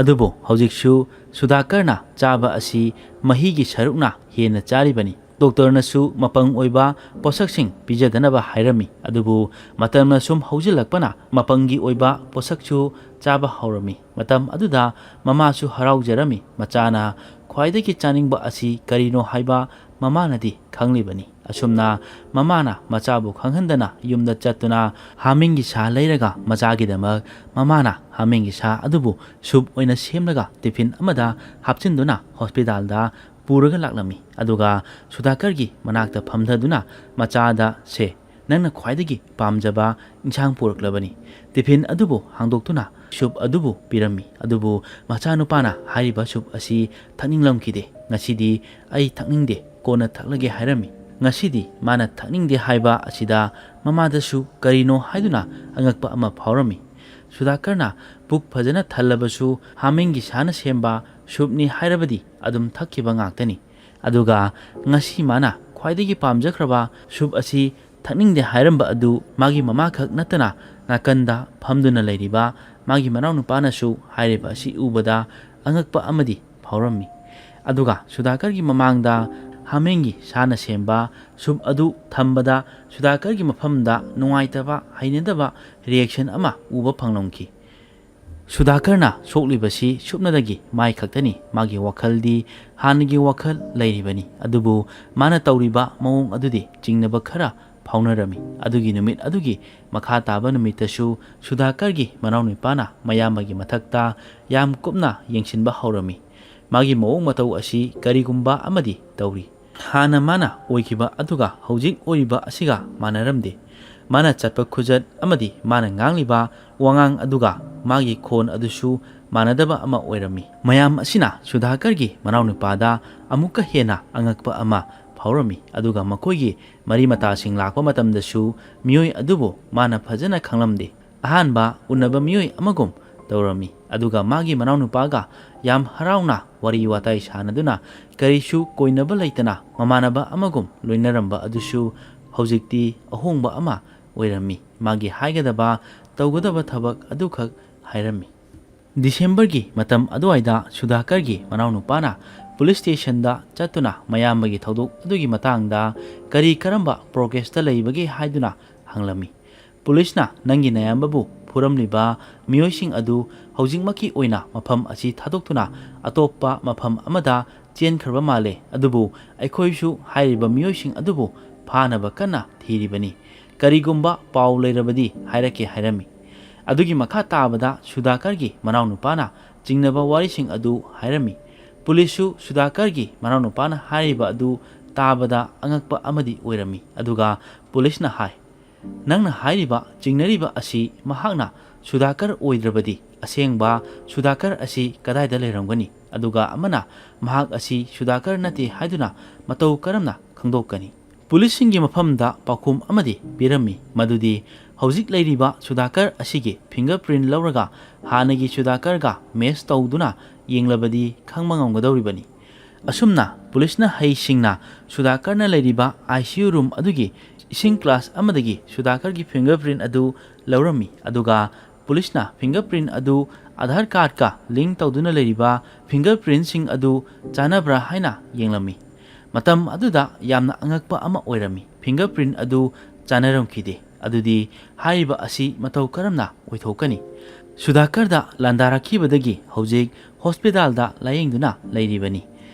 ꯑꯗꯨꯕꯨ ꯍꯧꯖꯤꯛꯁꯨ ꯁꯨꯗꯥꯀꯔꯅ ꯆꯥꯕ ꯑꯁꯤ ꯃꯍꯤꯒꯤ ꯁꯔꯨꯛꯅ ꯍꯦꯟꯅ ꯆꯥꯔꯤꯕꯅꯤ꯫ ꯗꯣꯛꯇꯔꯅꯁꯨ ꯃꯄꯪ ꯑꯣꯏꯕ ꯄꯣꯠꯁꯛꯁꯤꯡ ꯄꯤꯖꯗꯅꯕ ꯍꯥꯏꯔꯝꯃꯤ꯫ ꯑꯗꯨꯕꯨ ꯃꯇꯝꯅ ꯁꯨꯝ ꯍꯧꯖꯤꯜꯂꯛꯄꯅ ꯃꯄꯪꯒꯤ ꯑꯣꯏꯕ ꯄꯣꯠꯁꯛꯁꯨ ꯆꯥꯕ ꯍꯧꯔꯝꯃꯤ꯫ ꯃꯇꯝ ꯑꯗꯨꯗ ꯃꯃꯥꯁꯨ ꯍꯔꯥꯎꯖꯔꯝꯃꯤ꯫ ꯃꯆꯥꯅ ꯈ꯭ꯋꯥꯏꯗꯒꯤ ꯆꯥꯅꯤꯡꯕ ꯑꯁꯤ ꯀꯔꯤꯅꯣ ꯍꯥꯏꯕ ꯃꯃꯥꯅꯗꯤ ꯈꯪꯂꯤꯕꯅꯤ꯫ ꯑꯁꯨꯝꯅ ꯃꯃꯥꯅ ꯃꯆꯥꯕꯨ ꯈꯪꯍꯟꯗꯅ ꯌꯨꯝꯗ ꯆꯠꯇꯨꯅ ꯍꯥꯃꯦꯡꯒꯤ ꯁꯥ ꯂꯩꯔꯒ ꯃꯆꯥꯒꯤꯗꯃꯛ ꯃꯃꯥꯅ ꯍꯥꯃꯦꯡꯒꯤ ꯁꯥ ꯑꯗꯨꯕꯨ ꯁꯨꯞ ꯑꯣꯏꯅ ꯁꯦꯝꯂꯒ ꯇꯤꯐꯤꯟ ꯑꯃꯗ ꯍꯥꯞꯆꯤꯟꯗꯨꯅ ꯍꯣꯁꯄꯤꯇꯥꯜꯗ ꯄꯨꯔꯒ ꯂꯥꯛꯂꯝꯃꯤ꯫ ꯑꯗꯨꯒ ꯁꯨꯗꯥꯀꯔꯒꯤ ꯃꯅꯥꯛꯇ ꯐꯝꯊꯗꯨꯅ ꯃꯆꯥꯗ, "ꯁꯦ, ꯅꯪꯅ ꯈ꯭ꯋꯥꯏꯗꯒꯤ ꯄꯥꯝꯖꯕ ꯏꯟꯁꯥꯡ ꯄꯨꯔꯛꯂꯕꯅꯤ꯫" ꯇꯤꯐꯤꯟ ꯑꯗꯨꯕꯨ ꯍꯥꯡꯗꯣꯛꯇꯨꯅ ꯁꯨꯞ ꯑꯗꯨꯕꯨ ꯄꯤꯔꯝꯃꯤ꯫ ꯑꯗꯨꯕꯨ ꯃꯆꯥꯅꯨꯄꯥꯅ ꯍꯥꯏꯔꯤꯕ ꯁꯨꯞ ꯑꯁꯤ ꯊꯛꯅꯤꯡꯂꯝꯈꯤꯗꯦ꯫ "ꯉꯁꯤꯗꯤ ꯑꯩ ꯊꯛꯅꯤꯡꯗꯦ, ꯀꯣꯟꯅ ꯊꯛꯂꯒꯦ" ꯍꯥꯏꯔꯝꯃꯤ꯫ ꯉꯁꯤꯗꯤ ꯃꯥꯅ ꯊꯛꯅꯤꯡꯗꯦ ꯍꯥꯏꯕ ꯑꯁꯤꯗ ꯃꯃꯥꯗꯁꯨ ꯀꯔꯤꯅꯣ ꯍꯥꯏꯗꯨꯅ ꯑꯉꯛꯄ ꯑꯃ ꯐꯥꯎꯔꯝꯃꯤ꯫ ꯁꯨꯗꯥꯀꯔꯅ ꯄꯨꯛ ꯐꯖꯅ ꯊꯜꯂꯕꯁꯨ ꯍꯥꯃꯦꯡꯒꯤ ꯁꯥꯅ ꯁꯦꯝꯕ ꯁꯨꯞꯅꯤ ꯍꯥꯏꯔꯕꯗꯤ ꯑꯗꯨꯝ ꯊꯛꯈꯤꯕ ꯉꯥꯛꯇꯅꯤ꯫ ꯑꯗꯨꯒ ꯉꯁꯤ ꯃꯥꯅ ꯈ꯭ꯋꯥꯏꯗꯒꯤ ꯄꯥꯝꯖꯈ꯭ꯔꯕ ꯁꯨꯞ ꯑꯁꯤ ꯊꯛꯅꯤꯡꯗꯦ ꯍꯥꯏꯔꯝꯕ ꯑꯗꯨ ꯃꯥꯒꯤ ꯃꯃꯥꯈꯛ ꯅꯠꯇꯅ ꯅꯥꯀꯟꯗ ꯐꯝꯗꯨꯅ ꯂꯩꯔꯤꯕ ꯃꯥꯒꯤ ꯃꯅꯥꯎꯅꯨꯄꯥꯅꯁꯨ ꯍꯥꯏꯔꯤꯕ ꯑꯁꯤ ꯎꯕꯗ ꯑꯉꯛꯄ ꯑꯃꯗꯤ ꯐꯥꯎꯔꯝꯃꯤ꯫ ꯑꯗꯨꯒ ꯁꯨꯗꯥꯀꯔꯒꯤ ꯃꯃꯥꯡꯗ ꯍꯥꯃꯦꯡꯒꯤ ꯁꯥꯅ ꯁꯦꯝꯕ ꯁꯨꯞ ꯑꯗꯨ ꯊꯝꯕꯗ ꯁꯨꯗꯥꯀꯔꯒꯤ ꯃꯐꯝꯗ ꯅꯨꯡꯉꯥꯏꯇꯕ, ꯍꯩꯅꯗꯕ ꯔꯤꯌꯦꯛꯁꯟ ꯑꯃ ꯎꯕ ꯐꯪꯂꯝꯈꯤ꯫ ꯁꯨꯗꯥꯀꯔꯅ ꯁꯣꯛꯂꯤꯕꯁꯤ ꯁꯨꯞꯅꯗꯒꯤ ꯃꯥꯏ ꯈꯛꯇꯅꯤ꯫ ꯃꯥꯒꯤ ꯋꯥꯈꯜꯗꯤ ꯍꯥꯟꯅꯒꯤ ꯋꯥꯈꯜ ꯂꯩꯔꯤꯕꯅꯤ, ꯑꯗꯨꯕꯨ ꯃꯥꯅ ꯇꯧꯔꯤꯕ ꯃꯑꯣꯡ ꯑꯗꯨꯗꯤ ꯆꯤꯡꯅꯕ ꯈꯔ ꯐꯥꯎꯅꯔꯝꯃꯤ꯫ ꯑꯗꯨꯒꯤ ꯅꯨꯃꯤꯠ ꯑꯗꯨꯒꯤ ꯃꯈꯥ ꯇꯥꯕ ꯅꯨꯃꯤꯠꯇꯁꯨ ꯁꯨꯗꯥꯀꯔꯒꯤ ꯃꯅꯥꯎꯅꯨꯄꯥꯅ ꯃꯌꯥꯝꯕꯒꯤ ꯃꯊꯛꯇ ꯌꯥꯝ ꯀꯨꯞꯅ ꯌꯦꯡꯁꯤꯟꯕ ꯍꯧꯔꯝꯃꯤ꯫ ꯃꯥꯒꯤ ꯃꯑꯣꯡ ꯃꯇꯧ ꯑꯁꯤ ꯀꯔꯤꯒꯨꯝꯕ ꯑꯃꯗꯤ ꯇꯧꯔꯤ꯫ ꯍꯥꯟꯅ ꯃꯥꯅ ꯑꯣꯏꯈꯤꯕ ꯑꯗꯨꯒ ꯍꯧꯖꯤꯛ ꯑꯣꯏꯔꯤꯕ ꯑꯁꯤꯒ ꯃꯥꯟꯅꯔꯝꯗꯦ꯫ ꯃꯥꯅ ꯆꯠꯄ ꯈꯨꯆꯠ ꯑꯃꯗꯤ ꯃꯥꯅ ꯉꯥꯡꯂꯤꯕ ꯋꯥꯉꯥꯡ ꯑꯗꯨꯒ ꯃꯥꯒꯤ ꯈꯣꯟ ꯑꯗꯨꯁꯨ ꯃꯥꯟꯅꯗꯕ ꯑꯃ ꯑꯣꯏꯔꯝꯃꯤ꯫ ꯃꯌꯥꯝ ꯑꯁꯤꯅ ꯁꯨꯗꯥꯀꯔꯒꯤ ꯃꯅꯥꯎꯅꯨꯄꯥꯗ ꯑꯃꯨꯛꯀ ꯍꯦꯟꯅ ꯑꯉꯛꯄ ꯑꯃ ꯐꯥꯎꯔꯝꯃꯤ꯫ ꯑꯗꯨꯒ ꯃꯈꯣꯏꯒꯤ ꯃꯔꯤ ꯃꯇꯥꯁꯤꯡ ꯂꯥꯛꯄ ꯃꯇꯝꯗꯁꯨ ꯃꯤꯑꯣꯏ ꯑꯗꯨꯕꯨ ꯃꯥꯅ ꯐꯖꯅ ꯈꯪꯂꯝꯗꯦ꯫ ꯑꯍꯥꯟꯕ ꯎꯅꯕ ꯃꯤꯑꯣꯏ ꯑꯃꯒꯨꯝ ꯇꯧꯔꯝꯃꯤ꯫ ꯑꯗꯨꯒ ꯃꯥꯒꯤ ꯃꯅꯥꯎꯅꯨꯄꯥꯒ ꯌꯥꯝ ꯍꯔꯥꯎꯅ ꯋꯥꯔꯤ ꯋꯥꯇꯥꯏ ꯁꯥꯟꯅꯗꯨꯅ ꯀꯔꯤꯁꯨ ꯀꯣꯏꯅꯕ ꯂꯩꯇꯅ ꯃꯃꯥꯟꯅꯕ ꯑꯃꯒꯨꯝ ꯂꯣꯏꯅꯔꯝꯕ ꯑꯗꯨꯁꯨ ꯍꯧꯖꯤꯛꯇꯤ ꯑꯍꯣꯡꯕ ꯑꯃ ꯑꯣꯏꯔꯝꯃꯤ꯫ ꯃꯥꯒꯤ ꯍꯥꯏꯒꯗꯕ, ꯇꯧꯒꯗꯕ ꯊꯕꯛ ꯑꯗꯨꯈꯛ ꯍꯥꯏꯔꯝꯃꯤ꯫ ꯗꯤꯁꯦꯝꯕꯔꯒꯤ ꯃꯇꯝ ꯑꯗꯨꯋꯥꯏꯗ ꯁꯨꯙꯥꯀꯔꯒꯤ ꯃꯅꯥꯎꯅꯨꯄꯥꯅ ꯄꯨꯂꯤꯁ ꯁ꯭ꯇꯦꯁꯟꯗ ꯆꯠꯇꯨꯅ ꯃꯌꯥꯝꯕꯒꯤ ꯊꯧꯗꯣꯛ ꯑꯗꯨꯒꯤ ꯃꯇꯥꯡꯗ ꯀꯔꯤ ꯀꯔꯝꯕ ꯄ꯭ꯔꯣꯒ꯭ꯔꯦꯁꯇ ꯂꯩꯕꯒꯦ ꯍꯥꯏꯗꯨꯅ ꯍꯪꯂꯝꯃꯤ꯫ ꯄꯨꯂꯤꯁꯅ ꯅꯪꯒꯤ ꯅꯌꯥꯝꯕꯕꯨ ꯐꯨꯔꯝꯂꯤꯕ ꯃꯤꯑꯣꯏꯁꯤꯡ ꯑꯗꯨ ꯍꯧꯖꯤꯛꯃꯛꯀꯤ ꯑꯣꯏꯅ ꯃꯐꯝ ꯑꯁꯤ ꯊꯥꯗꯣꯛꯇꯨꯅ ꯑꯇꯣꯞꯄ ꯃꯐꯝ ꯑꯃꯗ ꯆꯦꯟꯈ꯭ꯔꯕ ꯃꯥꯜꯂꯦ, ꯑꯗꯨꯕꯨ ꯑꯩꯈꯣꯏꯁꯨ ꯍꯥꯏꯔꯤꯕ ꯃꯤꯑꯣꯏꯁꯤꯡ ꯑꯗꯨꯕꯨ ꯐꯥꯅꯕ ꯀꯟꯅ ꯊꯤꯔꯤꯕꯅꯤ꯫ ꯀꯔꯤꯒꯨꯝꯕ ꯄꯥꯎ ꯂꯩꯔꯕꯗꯤ ꯍꯥꯏꯔꯛꯀꯦ ꯍꯥꯏꯔꯝꯃꯤ꯫ ꯑꯗꯨꯒꯤ ꯃꯈꯥ ꯇꯥꯕꯗ ꯁꯨꯙꯥꯀꯔꯒꯤ ꯃꯅꯥꯎꯅꯨꯄꯥꯅ ꯆꯤꯡꯅꯕ ꯋꯥꯔꯤꯁꯤꯡ ꯑꯗꯨ ꯍꯥꯏꯔꯝꯃꯤ꯫ ꯄꯨꯂꯤꯁꯁꯨ ꯁꯨꯙꯥꯀꯔꯒꯤ ꯃꯅꯥꯎꯅꯨꯄꯥꯅ ꯍꯥꯏꯔꯤꯕ ꯑꯗꯨ ꯇꯥꯕꯗ ꯑꯉꯛꯄ ꯑꯃꯗꯤ ꯑꯣꯏꯔꯝꯃꯤ꯫ ꯑꯗꯨꯒ ꯄꯨꯂꯤꯁꯅ ꯍꯥꯏ, "ꯅꯪꯅ ꯍꯥꯏꯔꯤꯕ ꯆꯤꯡꯅꯔꯤꯕ ꯑꯁꯤ ꯃꯍꯥꯛꯅ ꯁꯨꯙꯥꯀꯔ ꯑꯣꯏꯗ꯭ꯔꯕꯗꯤ ꯑꯁꯦꯡꯕ ꯁꯨꯙꯥꯀꯔ ꯑꯁꯤ ꯀꯗꯥꯏꯗ ꯂꯩꯔꯝꯒꯅꯤ? ꯑꯗꯨꯒ ꯑꯃꯅ ꯃꯍꯥꯛ ꯑꯁꯤ ꯁꯨꯙꯥꯀꯔ ꯅꯠꯇꯦ ꯍꯥꯏꯗꯨꯅ ꯃꯇꯧ ꯀꯔꯝꯅ ꯈꯪꯗꯣꯛꯀꯅꯤ?" ꯄꯨꯂꯤꯁꯁꯤꯡꯒꯤ ꯃꯐꯝꯗ ꯄꯥꯎꯈꯨꯝ ꯑꯃꯗꯤ ꯄꯤꯔꯝꯃꯤ, ꯃꯗꯨꯗꯤ ꯍꯧꯖꯤꯛ ꯂꯩꯔꯤꯕ ꯁꯨꯙꯥꯀꯔ ꯑꯁꯤꯒꯤ ꯐꯤꯡꯒꯔ ꯄ꯭ꯔꯤꯟ ꯂꯧꯔꯒ ꯍꯥꯟꯅꯒꯤ ꯁꯨꯙꯥꯀꯔꯒ ꯃꯦꯆ ꯇꯧꯗꯨꯅ ꯌꯦꯡꯂꯕꯗꯤ ꯈꯪꯕ ꯉꯝꯒꯗꯧꯔꯤꯕꯅꯤ꯫ ꯑꯁꯨꯝꯅ ꯄꯨꯂꯤꯁꯅ ꯍꯩꯁꯤꯡꯅ ꯁꯨꯙꯥꯀꯔꯅ ꯂꯩꯔꯤꯕ ꯑꯥꯏ ꯁꯤ ꯌꯨ ꯔꯨꯝ ꯑꯗꯨꯒꯤ ꯏꯁꯤꯡ ꯒ꯭ꯂꯥꯁ ꯑꯃꯗꯒꯤ ꯁꯨꯙꯥꯀꯔꯒꯤ ꯐꯤꯡꯒꯔ ꯄ꯭ꯔꯤꯟ ꯑꯗꯨ ꯂꯧꯔꯝꯃꯤ, ꯑꯗꯨꯒ ꯄꯨꯂꯤꯁꯅ ꯐꯤꯡꯒꯔ ꯄ꯭ꯔꯤꯟ ꯑꯗꯨ ꯑꯙꯥꯔ ꯀꯥꯔꯗꯀ ꯂꯤꯡ ꯇꯧꯗꯨꯅ ꯂꯩꯔꯤꯕ ꯐꯤꯡꯒꯔ ꯄ꯭ꯔꯤꯟꯁꯤꯡ ꯑꯗꯨ ꯆꯥꯟꯅꯕ꯭ꯔꯥ ꯍꯥꯏꯅ ꯌꯦꯡꯂꯝꯃꯤ꯫ ꯃꯇꯝ ꯑꯗꯨꯗ ꯌꯥꯝꯅ ꯑꯉꯛꯄ ꯑꯃ ꯑꯣꯏꯔꯝꯃꯤ, ꯐꯤꯡꯒꯔ ꯄ꯭ꯔꯤꯟ ꯑꯗꯨ ꯆꯥꯟꯅꯔꯝꯈꯤꯗꯦ꯫ ꯑꯗꯨꯗꯤ ꯍꯥꯏꯔꯤꯕ ꯑꯁꯤ ꯃꯇꯧ ꯀꯔꯝꯅ ꯑꯣꯏꯊꯣꯛꯀꯅꯤ? ꯁꯨꯙꯥꯀꯔꯗ ꯂꯥꯟꯗꯥꯔꯛꯈꯤꯕꯗꯒꯤ ꯍꯧꯖꯤꯛ ꯍꯣꯁꯄꯤꯇꯥꯜꯗ ꯂꯥꯌꯦꯡꯗꯨꯅ ꯂꯩꯔꯤꯕꯅꯤ꯫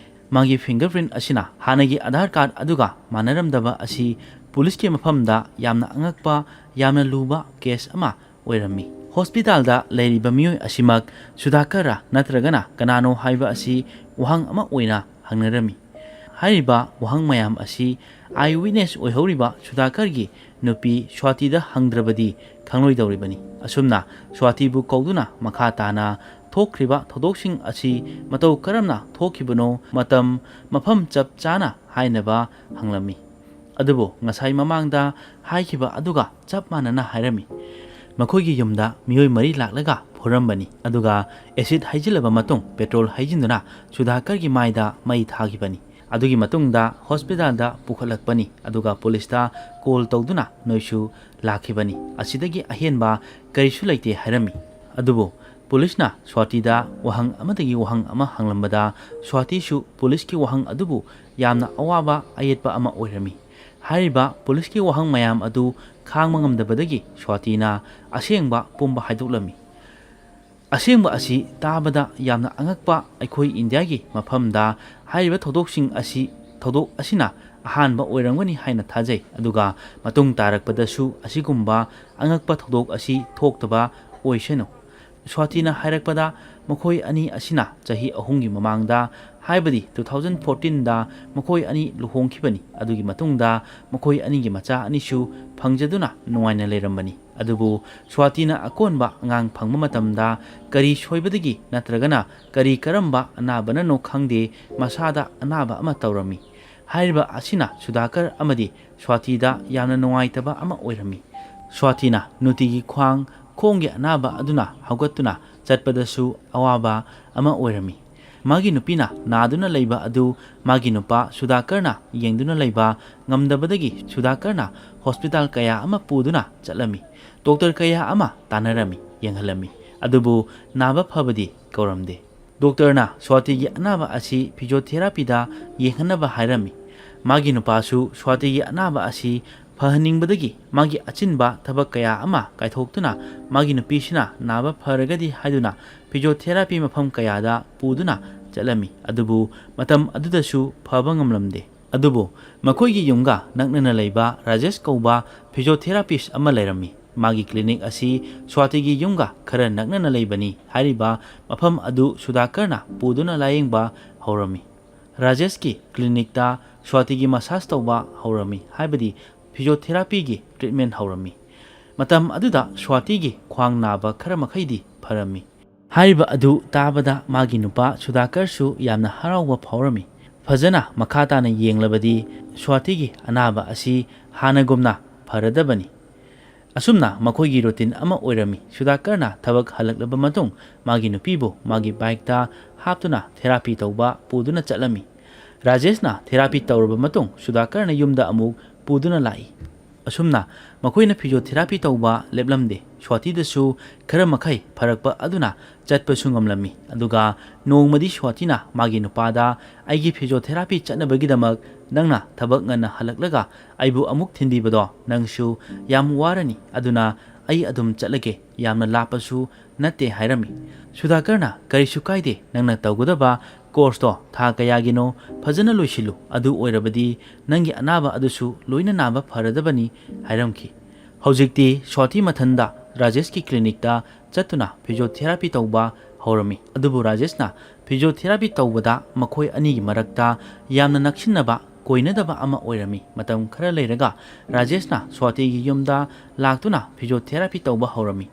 ꯃꯥꯒꯤ ꯐꯤꯡꯒꯔ ꯄ꯭ꯔꯤꯟ ꯑꯁꯤꯅ ꯍꯥꯟꯅꯒꯤ ꯑꯙꯥꯔ ꯀꯥꯔꯗ ꯑꯗꯨꯒ ꯃꯥꯟꯅꯔꯝꯗꯕ ꯑꯁꯤ ꯄꯨꯂꯤꯁꯀꯤ ꯃꯐꯝꯗ ꯌꯥꯝꯅ ꯑꯉꯛꯄ, ꯌꯥꯝꯅ ꯂꯨꯕ ꯀꯦꯁ ꯑꯃ ꯑꯣꯏꯔꯝꯃꯤ꯫ ꯍꯣꯁꯄꯤꯇꯥꯜꯗ ꯂꯩꯔꯤꯕ ꯃꯤꯑꯣꯏ ꯑꯁꯤꯃꯛ ꯁꯨꯙꯥꯀꯔꯔ ꯅꯠꯇ꯭ꯔꯒꯅ ꯀꯅꯥꯅꯣ ꯍꯥꯏꯕ ꯑꯁꯤ ꯋꯥꯍꯪ ꯑꯃ ꯑꯣꯏꯅ ꯍꯪꯅꯔꯝꯃꯤ꯫ ꯍꯥꯏꯔꯤꯕ ꯋꯥꯍꯪ ꯃꯌꯥꯝ ꯑꯁꯤ ꯑꯥꯏ ꯋꯤꯠꯅꯦꯁ ꯑꯣꯏꯍꯧꯔꯤꯕ ꯁꯨꯙꯥꯀꯔꯒꯤ ꯅꯨꯄꯤ ꯁ꯭ꯋꯥꯇꯤꯗ ꯍꯪꯗ꯭ꯔꯕꯗꯤ ꯈꯪꯂꯣꯏꯗꯧꯔꯤꯕꯅꯤ꯫ ꯑꯁꯨꯝꯅ ꯁ꯭ꯋꯥꯇꯤꯕꯨ ꯀꯧꯗꯨꯅ ꯃꯈꯥ ꯇꯥꯅ ꯊꯣꯛꯈ꯭ꯔꯤꯕ ꯊꯧꯗꯣꯛꯁꯤꯡ ꯑꯁꯤ ꯃꯇꯧ ꯀꯔꯝꯅ ꯊꯣꯛꯈꯤꯕꯅꯣ, ꯃꯇꯝ, ꯃꯐꯝ ꯆꯞ ꯆꯥꯅ ꯍꯥꯏꯅꯕ ꯍꯪꯂꯝꯃꯤ꯫ ꯑꯗꯨꯕꯨ ꯉꯁꯥꯏ ꯃꯃꯥꯡꯗ ꯍꯥꯏꯈꯤꯕ ꯑꯗꯨꯒ ꯆꯞ ꯃꯥꯟꯅꯅ ꯍꯥꯏꯔꯝꯃꯤ꯫ ꯃꯈꯣꯏꯒꯤ ꯌꯨꯝꯗ ꯃꯤꯑꯣꯏ ꯃꯔꯤ ꯂꯥꯛꯂꯒ ꯐꯨꯔꯝꯕꯅꯤ, ꯑꯗꯨꯒ ꯑꯦꯁꯤꯗ ꯍꯩꯖꯤꯜꯂꯕ ꯃꯇꯨꯡ ꯄꯦꯇ꯭ꯔꯣꯜ ꯍꯩꯖꯤꯟꯗꯨꯅ ꯁꯨꯙꯥꯀꯔꯒꯤ ꯃꯥꯏꯗ ꯃꯩ ꯊꯥꯈꯤꯕꯅꯤ꯫ ꯑꯗꯨꯒꯤ ꯃꯇꯨꯡꯗ ꯍꯣꯁꯄꯤꯇꯥꯜꯗ ꯄꯨꯈꯠꯂꯛꯄꯅꯤ, ꯑꯗꯨꯒ ꯄꯨꯂꯤꯁꯇ ꯀꯣꯜ ꯇꯧꯗꯨꯅ ꯅꯣꯏꯁꯨ ꯂꯥꯛꯈꯤꯕꯅꯤ꯫ ꯑꯁꯤꯗꯒꯤ ꯑꯍꯦꯟꯕ ꯀꯔꯤꯁꯨ ꯂꯩꯇꯦ ꯍꯥꯏꯔꯝꯃꯤ꯫ ꯑꯗꯨꯕꯨ ꯄꯨꯂꯤꯁꯅ ꯁ꯭ꯋꯥꯇꯤꯗ ꯋꯥꯍꯪ ꯑꯃꯗꯒꯤ ꯋꯥꯍꯪ ꯑꯃ ꯍꯪꯂꯝꯕꯗ ꯁ꯭ꯋꯥꯇꯤꯁꯨ ꯄꯨꯂꯤꯁꯀꯤ ꯋꯥꯍꯪ ꯑꯗꯨꯕꯨ ꯌꯥꯝꯅ ꯑꯋꯥꯕ ꯑꯌꯦꯠꯄ ꯑꯃ ꯑꯣꯏꯔꯝꯃꯤ꯫ ꯍꯥꯏꯔꯤꯕ ꯄꯨꯂꯤꯁꯀꯤ ꯋꯥꯍꯪ ꯃꯌꯥꯝ ꯑꯗꯨ ꯈꯥꯡꯕ ꯉꯝꯗꯕꯗꯒꯤ ꯁ꯭ꯋꯥꯇꯤꯅ ꯑꯁꯦꯡꯕ ꯄꯨꯝꯕ ꯍꯥꯏꯗꯣꯛꯂꯝꯃꯤ꯫ ꯑꯁꯦꯡꯕ ꯑꯁꯤ ꯇꯥꯕꯗ ꯌꯥꯝꯅ ꯑꯉꯛꯄ꯫ ꯑꯩꯈꯣꯏ ꯏꯟꯗꯤꯌꯥꯒꯤ ꯃꯐꯝꯗ ꯍꯥꯏꯔꯤꯕ ꯊꯧꯗꯣꯛꯁꯤꯡ ꯑꯁꯤ, ꯊꯧꯗꯣꯛ ꯑꯁꯤꯅ ꯑꯍꯥꯟꯕ ꯑꯣꯏꯔꯝꯒꯅꯤ ꯍꯥꯏꯅ ꯊꯥꯖꯩ, ꯑꯗꯨꯒ ꯃꯇꯨꯡ ꯇꯥꯔꯛꯄꯗꯁꯨ ꯑꯁꯤꯒꯨꯝꯕ ꯑꯉꯛꯄ ꯊꯧꯗꯣꯛ ꯑꯁꯤ ꯊꯣꯛꯇꯕ ꯑꯣꯏꯁꯅꯨ꯫ ꯁ꯭ꯋꯥꯇꯤꯅ ꯍꯥꯏꯔꯛꯄꯗ, ꯃꯈꯣꯏ ꯑꯅꯤ ꯑꯁꯤꯅ ꯆꯍꯤ ꯑꯍꯨꯝꯒꯤ ꯃꯃꯥꯡꯗ, ꯍꯥꯏꯕꯗꯤ two thousand fourteen ꯗ ꯃꯈꯣꯏ ꯑꯅꯤ ꯂꯨꯍꯣꯡꯈꯤꯕꯅꯤ꯫ ꯑꯗꯨꯒꯤ ꯃꯇꯨꯡꯗ ꯃꯈꯣꯏ ꯑꯅꯤꯒꯤ ꯃꯆꯥ ꯑꯅꯤꯁꯨ ꯐꯪꯖꯗꯨꯅ ꯅꯨꯡꯉꯥꯏꯅ ꯂꯩꯔꯝꯕꯅꯤ꯫ ꯑꯗꯨꯕꯨ ꯁ꯭ꯋꯥꯇꯤꯅ ꯑꯀꯣꯟꯕ ꯑꯉꯥꯡ ꯐꯪꯕ ꯃꯇꯝꯗ ꯀꯔꯤ ꯁꯣꯏꯕꯗꯒꯤ ꯅꯠꯇ꯭ꯔꯒꯅ ꯀꯔꯤ ꯀꯔꯝꯕ ꯑꯅꯥꯕꯅꯅꯣ ꯈꯪꯗꯦ, ꯃꯁꯥꯗ ꯑꯅꯥꯕ ꯑꯃ ꯇꯧꯔꯝꯃꯤ꯫ ꯍꯥꯏꯔꯤꯕ ꯑꯁꯤꯅ ꯁꯨꯙꯥꯀꯔ ꯑꯃꯗꯤ ꯁ꯭ꯋꯥꯇꯤꯗ ꯌꯥꯝꯅ ꯅꯨꯡꯉꯥꯏꯇꯕ ꯑꯃ ꯑꯣꯏꯔꯝꯃꯤ꯫ ꯁ꯭ꯋꯥꯇꯤꯅ ꯅꯨꯡꯇꯤꯒꯤ ꯈ꯭ꯋꯥꯡ, ꯈꯣꯡꯒꯤ ꯑꯅꯥꯕ ꯑꯗꯨꯅ ꯍꯧꯒꯠꯇꯨꯅ ꯆꯠꯄꯗꯁꯨ ꯑꯋꯥꯕ ꯑꯃ ꯑꯣꯏꯔꯝꯃꯤ꯫ ꯃꯥꯒꯤ ꯅꯨꯄꯤꯅ ꯅꯥꯗꯨꯅ ꯂꯩꯕ ꯑꯗꯨ ꯃꯥꯒꯤ ꯅꯨꯄꯥ ꯁꯨꯙꯥꯀꯔꯅ ꯌꯦꯡꯗꯨꯅ ꯂꯩꯕ ꯉꯝꯗꯕꯗꯒꯤ ꯁꯨꯙꯥꯀꯔꯅ ꯍꯣꯁꯄꯤꯇꯥꯜ ꯀꯌꯥ ꯑꯃ ꯄꯨꯗꯨꯅ ꯆꯠꯂꯝꯃꯤ꯫ ꯗꯣꯛꯇꯔ ꯀꯌꯥ ꯑꯃ ꯇꯥꯟꯅꯔꯝꯃꯤ, ꯌꯦꯡꯍꯜꯂꯝꯃꯤ꯫ ꯑꯗꯨꯕꯨ ꯅꯥꯕ ꯐꯕꯗꯤ ꯀꯧꯔꯝꯗꯦ꯫ ꯗꯣꯛꯇꯔꯅ ꯁ꯭ꯋꯥꯇꯤꯒꯤ ꯑꯅꯥꯕ ꯑꯁꯤ ꯐꯤꯖꯤꯑꯣꯊꯦꯔꯥꯄꯤꯗ ꯌꯦꯡꯍꯟꯅꯕ ꯍꯥꯏꯔꯝꯃꯤ꯫ ꯃꯥꯒꯤ ꯅꯨꯄꯥꯁꯨ ꯁ꯭ꯋꯥꯇꯤꯒꯤ ꯑꯅꯥꯕ ꯑꯁꯤ ꯐꯍꯟꯅꯤꯡꯕꯗꯒꯤ ꯃꯥꯒꯤ ꯑꯆꯤꯟꯕ ꯊꯕꯛ ꯀꯌꯥ ꯑꯃ ꯀꯥꯏꯊꯣꯛꯇꯨꯅ ꯃꯥꯒꯤ ꯅꯨꯄꯤꯁꯤꯅ ꯅꯥꯕ ꯐꯔꯒꯗꯤ ꯍꯥꯏꯗꯨꯅ ꯐꯤꯖꯤꯑꯣꯊꯦꯔꯥꯄꯤ ꯃꯐꯝ ꯀꯌꯥꯗ ꯄꯨꯗꯨꯅ ꯆꯠꯂꯝꯃꯤ꯫ ꯑꯗꯨꯕꯨ ꯃꯇꯝ ꯑꯗꯨꯗꯁꯨ ꯐꯕ ꯉꯝꯂꯝꯗꯦ꯫ ꯑꯗꯨꯕꯨ ꯃꯈꯣꯏꯒꯤ ꯌꯨꯝꯒ ꯅꯛꯅꯅ ꯂꯩꯕ ꯔꯥꯖꯦꯁ ꯀꯧꯕ ꯐꯤꯖꯤꯑꯣꯊꯦꯔꯥꯄꯤꯁ ꯑꯃ ꯂꯩꯔꯝꯃꯤ꯫ ꯃꯥꯒꯤ ꯀ꯭ꯂꯤꯅꯤꯛ ꯑꯁꯤ ꯁ꯭ꯋꯥꯇꯤꯒꯤ ꯌꯨꯝꯒ ꯈꯔ ꯅꯛꯅꯅ ꯂꯩꯕꯅꯤ꯫ ꯍꯥꯏꯔꯤꯕ ꯃꯐꯝ ꯑꯗꯨ ꯁꯨꯙꯥꯀꯔꯅ ꯄꯨꯗꯨꯅ ꯂꯥꯌꯦꯡꯕ ꯍꯧꯔꯝꯃꯤ꯫ ꯔꯥꯖꯦꯁꯀꯤ ꯀ꯭ꯂꯤꯅꯤꯛꯇ ꯁ꯭ꯋꯥꯇꯤꯒꯤ ꯃꯁꯥꯖ ꯇꯧꯕ ꯍꯧꯔꯝꯃꯤ, ꯍꯥꯏꯕꯗꯤ ꯐꯤꯖꯤꯑꯣꯊꯦꯔꯥꯄꯤꯒꯤ ꯇ꯭ꯔꯤꯠꯃꯦꯟ ꯍꯧꯔꯝꯃꯤ꯫ ꯃꯇꯝ ꯑꯗꯨꯗ ꯁ꯭ꯋꯥꯇꯤꯒꯤ ꯈ꯭ꯋꯥꯡ ꯅꯥꯕ ꯈꯔ ꯃꯈꯩꯗꯤ ꯐꯔꯝꯃꯤ꯫ ꯍꯥꯏꯔꯤꯕ ꯑꯗꯨ ꯇꯥꯕꯗ ꯃꯥꯒꯤ ꯅꯨꯄꯥ ꯁꯨꯗꯥꯀꯔꯁꯨ ꯌꯥꯝꯅ ꯍꯔꯥꯎꯕ ꯐꯥꯎꯔꯝꯃꯤ꯫ ꯐꯖꯅ ꯃꯈꯥ ꯇꯥꯅ ꯌꯦꯡꯂꯕꯗꯤ ꯁ꯭ꯋꯥꯇꯤꯒꯤ ꯑꯅꯥꯕ ꯑꯁꯤ ꯍꯥꯟꯅꯒꯨꯝꯅ ꯐꯔꯗꯕꯅꯤ꯫ ꯑꯁꯨꯝꯅ ꯃꯈꯣꯏꯒꯤ ꯔꯨꯇꯤꯟ ꯑꯃ ꯑꯣꯏꯔꯝꯃꯤ꯫ ꯁꯨꯗꯥꯀꯔꯅ ꯊꯕꯛ ꯍꯜꯂꯛꯂꯕ ꯃꯇꯨꯡ ꯃꯥꯒꯤ ꯅꯨꯄꯤꯕꯨ ꯃꯥꯒꯤ ꯕꯥꯏꯛꯇ ꯍꯥꯞꯇꯨꯅ ꯊꯦꯔꯥꯄꯤ ꯇꯧꯕ ꯄꯨꯗꯨꯅ ꯆꯠꯂꯝꯃꯤ꯫ ꯔꯥꯖꯦꯁꯅ ꯊꯦꯔꯥꯄꯤ ꯇꯧꯔꯕ ꯃꯇꯨꯡ ꯁꯨꯗꯥꯀꯔꯅ ꯌꯨꯝꯗ ꯑꯃꯨꯛ ꯄꯨꯗꯨꯅ ꯂꯥꯛꯏ꯫ ꯑꯁꯨꯝꯅ ꯃꯈꯣꯏꯅ ꯐꯤꯖꯤꯑꯣꯊꯦꯔꯥꯄꯤ ꯇꯧꯕ ꯂꯦꯞꯂꯝꯗꯦ꯫ ꯁ꯭ꯋꯥꯇꯤꯗꯁꯨ ꯈꯔ ꯃꯈꯩ ꯐꯔꯛꯄ ꯑꯗꯨꯅ ꯆꯠꯄꯁꯨ ꯉꯝꯂꯝꯃꯤ꯫ ꯑꯗꯨꯒ ꯅꯣꯡꯃꯗꯤ ꯁ꯭ꯋꯥꯇꯤꯅ ꯃꯥꯒꯤ ꯅꯨꯄꯥꯗ, "ꯑꯩꯒꯤ ꯐꯤꯖꯤꯑꯣꯊꯦꯔꯥꯄꯤ ꯆꯠꯅꯕꯒꯤꯗꯃꯛ ꯅꯪꯅ ꯊꯕꯛ ꯉꯟꯅ ꯍꯜꯂꯛꯂꯒ ꯑꯩꯕꯨ ꯑꯃꯨꯛ ꯊꯤꯟꯕꯤꯕꯗꯣ ꯅꯪꯁꯨ ꯌꯥꯝ ꯋꯥꯔꯅꯤ, ꯑꯗꯨꯅ ꯑꯩ ꯑꯗꯨꯝ ꯆꯠꯂꯒꯦ, ꯌꯥꯝꯅ ꯂꯥꯞꯄꯁꯨ ꯅꯠꯇꯦ" ꯍꯥꯏꯔꯝꯃꯤ꯫ ꯁꯨꯗꯥꯀꯔꯅ, "ꯀꯔꯤꯁꯨ ꯀꯥꯏꯗꯦ, ꯅꯪꯅ ꯇꯧꯒꯗꯕ ꯀꯣꯔꯁꯇꯣ ꯊꯥ ꯀꯌꯥꯒꯤꯅꯣ ꯐꯖꯅ ꯂꯣꯏꯁꯤꯜꯂꯨ, ꯑꯗꯨ ꯑꯣꯏꯔꯕꯗꯤ ꯅꯪꯒꯤ ꯑꯅꯥꯕ ꯑꯗꯨꯁꯨ ꯂꯣꯏꯅ ꯅꯥꯕ ꯐꯔꯗꯕꯅꯤ" ꯍꯥꯏꯔꯝꯈꯤ꯫ ꯍꯧꯖꯤꯛꯇꯤ ꯁ꯭ꯋꯥꯇꯤ ꯃꯊꯟꯗ ꯔꯥꯖꯦꯁꯀꯤ ꯀ꯭ꯂꯤꯅꯤꯛꯇ ꯆꯠꯇꯨꯅ ꯐꯤꯖꯤꯑꯣꯊꯦꯔꯥꯄꯤ ꯇꯧꯕ ꯍꯧꯔꯝꯃꯤ꯫ ꯑꯗꯨꯕꯨ ꯔꯥꯖꯦꯁꯅ ꯐꯤꯖꯤꯑꯣꯊꯦꯔꯥꯄꯤ ꯇꯧꯕꯗ ꯃꯈꯣꯏ ꯑꯅꯤꯒꯤ ꯃꯔꯛꯇ ꯌꯥꯝꯅ ꯅꯛꯁꯤꯟꯅꯕ, ꯀꯣꯏꯅꯗꯕ ꯑꯃ ꯑꯣꯏꯔꯝꯃꯤ꯫ ꯃꯇꯝ ꯈꯔ ꯂꯩꯔꯒ ꯔꯥꯖꯦꯁꯅ ꯁ꯭ꯋꯥꯇꯤꯒꯤ ꯌꯨꯝꯗ ꯂꯥꯛꯇꯨꯅ ꯐꯤꯖꯤꯑꯣꯊꯦꯔꯥꯄꯤ ꯇꯧꯕ ꯍꯧꯔꯝꯃꯤ꯫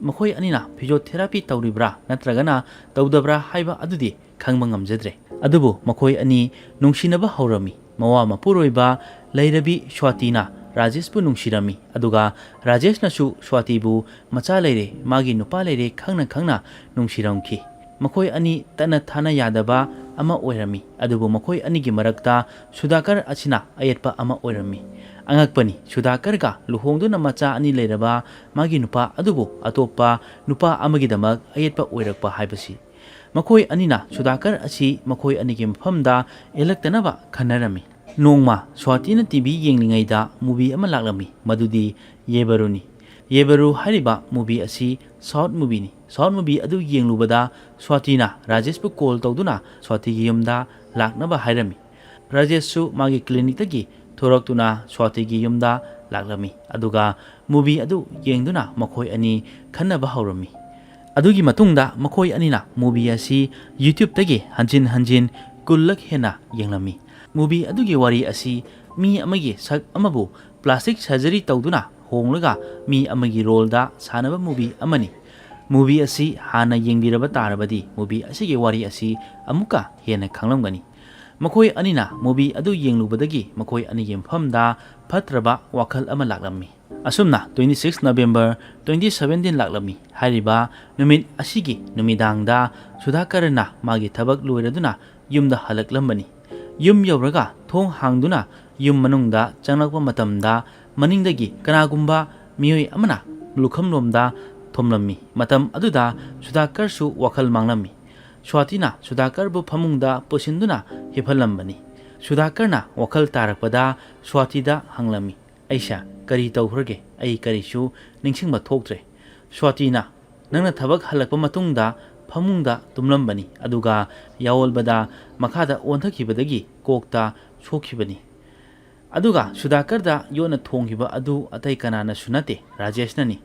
ꯃꯈꯣꯏ ꯑꯅꯤꯅ ꯐꯤꯖꯤꯑꯣꯊꯦꯔꯥꯄꯤ ꯇꯧꯔꯤꯕ꯭ꯔꯥ ꯅꯠꯇ꯭ꯔꯒꯅ ꯇꯧꯗꯕ꯭ꯔꯥ ꯍꯥꯏꯕ ꯑꯗꯨꯗꯤ ꯈꯪꯕ ꯉꯝꯖꯗ꯭ꯔꯦ꯫ ꯑꯗꯨꯕꯨ ꯃꯈꯣꯏ ꯑꯅꯤ ꯅꯨꯡꯁꯤꯅꯕ ꯍꯧꯔꯝꯃꯤ꯫ ꯃꯋꯥ ꯃꯄꯨꯔꯣꯏꯕ ꯂꯩꯔꯕꯤ ꯁ꯭ꯋꯥꯇꯤꯅ ꯔꯥꯖꯦꯁꯄꯨ ꯅꯨꯡꯁꯤꯔꯝꯃꯤ, ꯑꯗꯨꯒ ꯔꯥꯖꯦꯁꯅꯁꯨ ꯁ꯭ꯋꯥꯇꯤꯕꯨ ꯃꯆꯥ ꯂꯩꯔꯦ, ꯃꯥꯒꯤ ꯅꯨꯄꯥ ꯂꯩꯔꯦ ꯈꯪꯅ ꯈꯪꯅ ꯅꯨꯡꯁꯤꯔꯝꯈꯤ꯫ ꯃꯈꯣꯏ ꯑꯅꯤ ꯇꯠꯅ ꯊꯥꯅ ꯌꯥꯗꯕ ꯑꯃ ꯑꯣꯏꯔꯝꯃꯤ, ꯑꯗꯨꯕꯨ ꯃꯈꯣꯏ ꯑꯅꯤꯒꯤ ꯃꯔꯛꯇ ꯁꯨꯗꯥꯀꯔ ꯑꯁꯤꯅ ꯑꯌꯦꯠꯄ ꯑꯃ ꯑꯣꯏꯔꯝꯃꯤ꯫ ꯑꯉꯛꯄꯅꯤ, ꯁꯨꯗꯥꯀꯔꯒ ꯂꯨꯍꯣꯡꯗꯨꯅ ꯃꯆꯥ ꯑꯅꯤ ꯂꯩꯔꯕ ꯃꯥꯒꯤ ꯅꯨꯄꯥ ꯑꯗꯨꯕꯨ ꯑꯇꯣꯞꯄ ꯅꯨꯄꯥ ꯑꯃꯒꯤꯗꯃꯛ ꯑꯌꯦꯠꯄ ꯑꯣꯏꯔꯛꯄ ꯍꯥꯏꯕꯁꯤ꯫ ꯃꯈꯣꯏ ꯑꯅꯤꯅ ꯁꯨꯗꯥꯀꯔ ꯑꯁꯤ ꯃꯈꯣꯏ ꯑꯅꯤꯒꯤ ꯃꯐꯝꯗ ꯏꯜꯂꯛꯇꯅꯕ ꯈꯟꯅꯔꯝꯃꯤ꯫ ꯅꯣꯡꯃ ꯁ꯭ꯋꯥꯇꯤꯅ ꯇꯤ ꯚꯤ ꯌꯦꯡꯂꯤꯉꯩꯗ ꯃꯨꯚꯤ ꯑꯃ ꯂꯥꯛꯂꯝꯃꯤ, ꯃꯗꯨꯗꯤ ꯌꯦꯕꯔꯨꯅꯤ꯫ ꯌꯦꯕꯔꯨ ꯍꯥꯏꯔꯤꯕ ꯃꯨꯚꯤ ꯑꯁꯤ ꯁꯥꯎꯠ ꯃꯨꯚꯤꯅꯤ꯫ ꯁꯥꯎꯠ ꯃꯨꯚꯤ ꯑꯗꯨ ꯌꯦꯡꯂꯨꯕꯗ ꯁ꯭ꯋꯥꯇꯤꯅ ꯔꯥꯖꯦꯁꯄꯨ ꯀꯣꯜ ꯇꯧꯗꯨꯅ ꯁ꯭ꯋꯥꯇꯤꯒꯤ ꯌꯨꯝꯗ ꯂꯥꯛꯅꯕ ꯍꯥꯏꯔꯝꯃꯤ꯫ ꯔꯥꯖꯦꯁꯁꯨ ꯃꯥꯒꯤ ꯀ꯭ꯂꯤꯅꯤꯛꯇꯒꯤ ꯊꯣꯔꯛꯇꯨꯅ ꯁ꯭ꯋꯥꯇꯤꯒꯤ ꯌꯨꯝꯗ ꯂꯥꯛꯂꯝꯃꯤ, ꯑꯗꯨꯒ ꯃꯨꯚꯤ ꯑꯗꯨ ꯌꯦꯡꯗꯨꯅ ꯃꯈꯣꯏ ꯑꯅꯤ ꯈꯟꯅꯕ ꯍꯧꯔꯝꯃꯤ꯫ ꯑꯗꯨꯒꯤ ꯃꯇꯨꯡꯗ ꯃꯈꯣꯏ ꯑꯅꯤꯅ ꯃꯨꯚꯤ ꯑꯁꯤ YouTubeꯇꯒꯤ ꯍꯟꯖꯤꯟ ꯍꯟꯖꯤꯟ ꯀꯨꯟꯂꯛ ꯍꯦꯟꯅ ꯌꯦꯡꯂꯝꯃꯤ꯫ ꯃꯨꯚꯤ ꯑꯗꯨꯒꯤ ꯋꯥꯔꯤ ꯑꯁꯤ ꯃꯤ ꯑꯃꯒꯤ ꯁꯛ ꯑꯃꯕꯨ ꯄ꯭ꯂꯥꯁꯇꯤꯛ ꯁꯔꯖꯔꯤ ꯇꯧꯗꯨꯅ ꯍꯣꯡꯂꯒ ꯃꯤ ꯑꯃꯒꯤ ꯔꯣꯜꯗ ꯁꯥꯟꯅꯕ ꯃꯨꯚꯤ ꯑꯃꯅꯤ꯫ Movie ꯑꯁꯤ ꯍꯥꯟꯅ ꯌꯦꯡꯕꯤꯔꯕ ꯇꯥꯔꯕꯗꯤ movie ꯑꯁꯤꯒꯤ ꯋꯥꯔꯤ ꯑꯁꯤ ꯑꯃꯨꯛꯀ ꯍꯦꯟꯅ ꯈꯪꯂꯝꯒꯅꯤ꯫ ꯃꯈꯣꯏ ꯑꯅꯤꯅ movie ꯑꯗꯨ ꯌꯦꯡꯂꯨꯕꯗꯒꯤ ꯃꯈꯣꯏ ꯑꯅꯤꯒꯤ ꯃꯐꯝꯗ ꯐꯠꯇ꯭ꯔꯕ ꯋꯥꯈꯜ ꯑꯃ ꯂꯥꯛꯂꯝꯃꯤ꯫ ꯑꯁꯨꯝꯅ twenty six November twenty seventeen ꯂꯥꯛꯂꯝꯃꯤ꯫ ꯍꯥꯏꯔꯤꯕ ꯅꯨꯃꯤꯠ ꯑꯁꯤꯒꯤ ꯅꯨꯃꯤꯗꯥꯡꯗ ꯁꯨꯙꯥꯀꯔꯅ ꯃꯥꯒꯤ ꯊꯕꯛ ꯂꯣꯏꯔꯗꯨꯅ ꯌꯨꯝꯗ ꯍꯜꯂꯛꯂꯝꯕꯅꯤ꯫ ꯌꯨꯝ ꯌꯧꯔꯒ ꯊꯣꯡ ꯍꯥꯡꯗꯨꯅ ꯌꯨꯝ ꯃꯅꯨꯡꯗ ꯆꯪꯂꯛꯄ ꯃꯇꯝꯗ ꯃꯅꯤꯡꯗꯒꯤ ꯀꯅꯥꯒꯨꯝꯕ ꯃꯤꯑꯣꯏ ꯑꯃꯅ ꯂꯨꯈꯝꯂꯣꯝꯗ ꯊꯣꯝꯂꯝꯃꯤ꯫ ꯃꯇꯝ ꯑꯗꯨꯗ ꯁꯨꯙꯥꯀꯔꯁꯨ ꯋꯥꯈꯜ ꯃꯥꯡꯂꯝꯃꯤ꯫ ꯁ꯭ꯋꯥꯇꯤꯅ ꯁꯨꯙꯥꯀꯔꯕꯨ ꯐꯃꯨꯡꯗ ꯄꯨꯁꯤꯟꯗꯨꯅ ꯍꯤꯞꯍꯜꯂꯝꯕꯅꯤ꯫ ꯁꯨꯙꯥꯀꯔꯅ ꯋꯥꯈꯜ ꯇꯥꯔꯛꯄꯗ ꯁ꯭ꯋꯥꯇꯤꯗ ꯍꯪꯂꯝꯃꯤ, "ꯑꯩꯁꯥ, ꯀꯔꯤ ꯇꯧꯈ꯭ꯔꯒꯦ? ꯑꯩ ꯀꯔꯤꯁꯨ ꯅꯤꯡꯁꯤꯡꯕ ꯊꯣꯛꯇ꯭ꯔꯦ꯫" ꯁ꯭ꯋꯥꯇꯤꯅ, "ꯅꯪꯅ ꯊꯕꯛ ꯍꯜꯂꯛꯄ ꯃꯇꯨꯡꯗ ꯐꯃꯨꯡꯗ ꯇꯨꯝꯂꯝꯕꯅꯤ, ꯑꯗꯨꯒ ꯌꯥꯑꯣꯜꯕꯗ ꯃꯈꯥꯗ ꯑꯣꯟꯊꯈꯤꯕꯗꯒꯤ ꯀꯣꯛꯇ ꯁꯣꯛꯈꯤꯕꯅꯤ꯫ ꯑꯗꯨꯒ ꯁꯨꯙꯥꯀꯔꯗ ꯌꯣꯠꯅ ꯊꯣꯝꯈꯤꯕ ꯑꯗꯨ ꯑꯇꯩ ꯀꯅꯥꯅꯁꯨ ꯅꯠꯇꯦ, ꯔꯥꯖꯦꯁꯅꯅꯤ꯫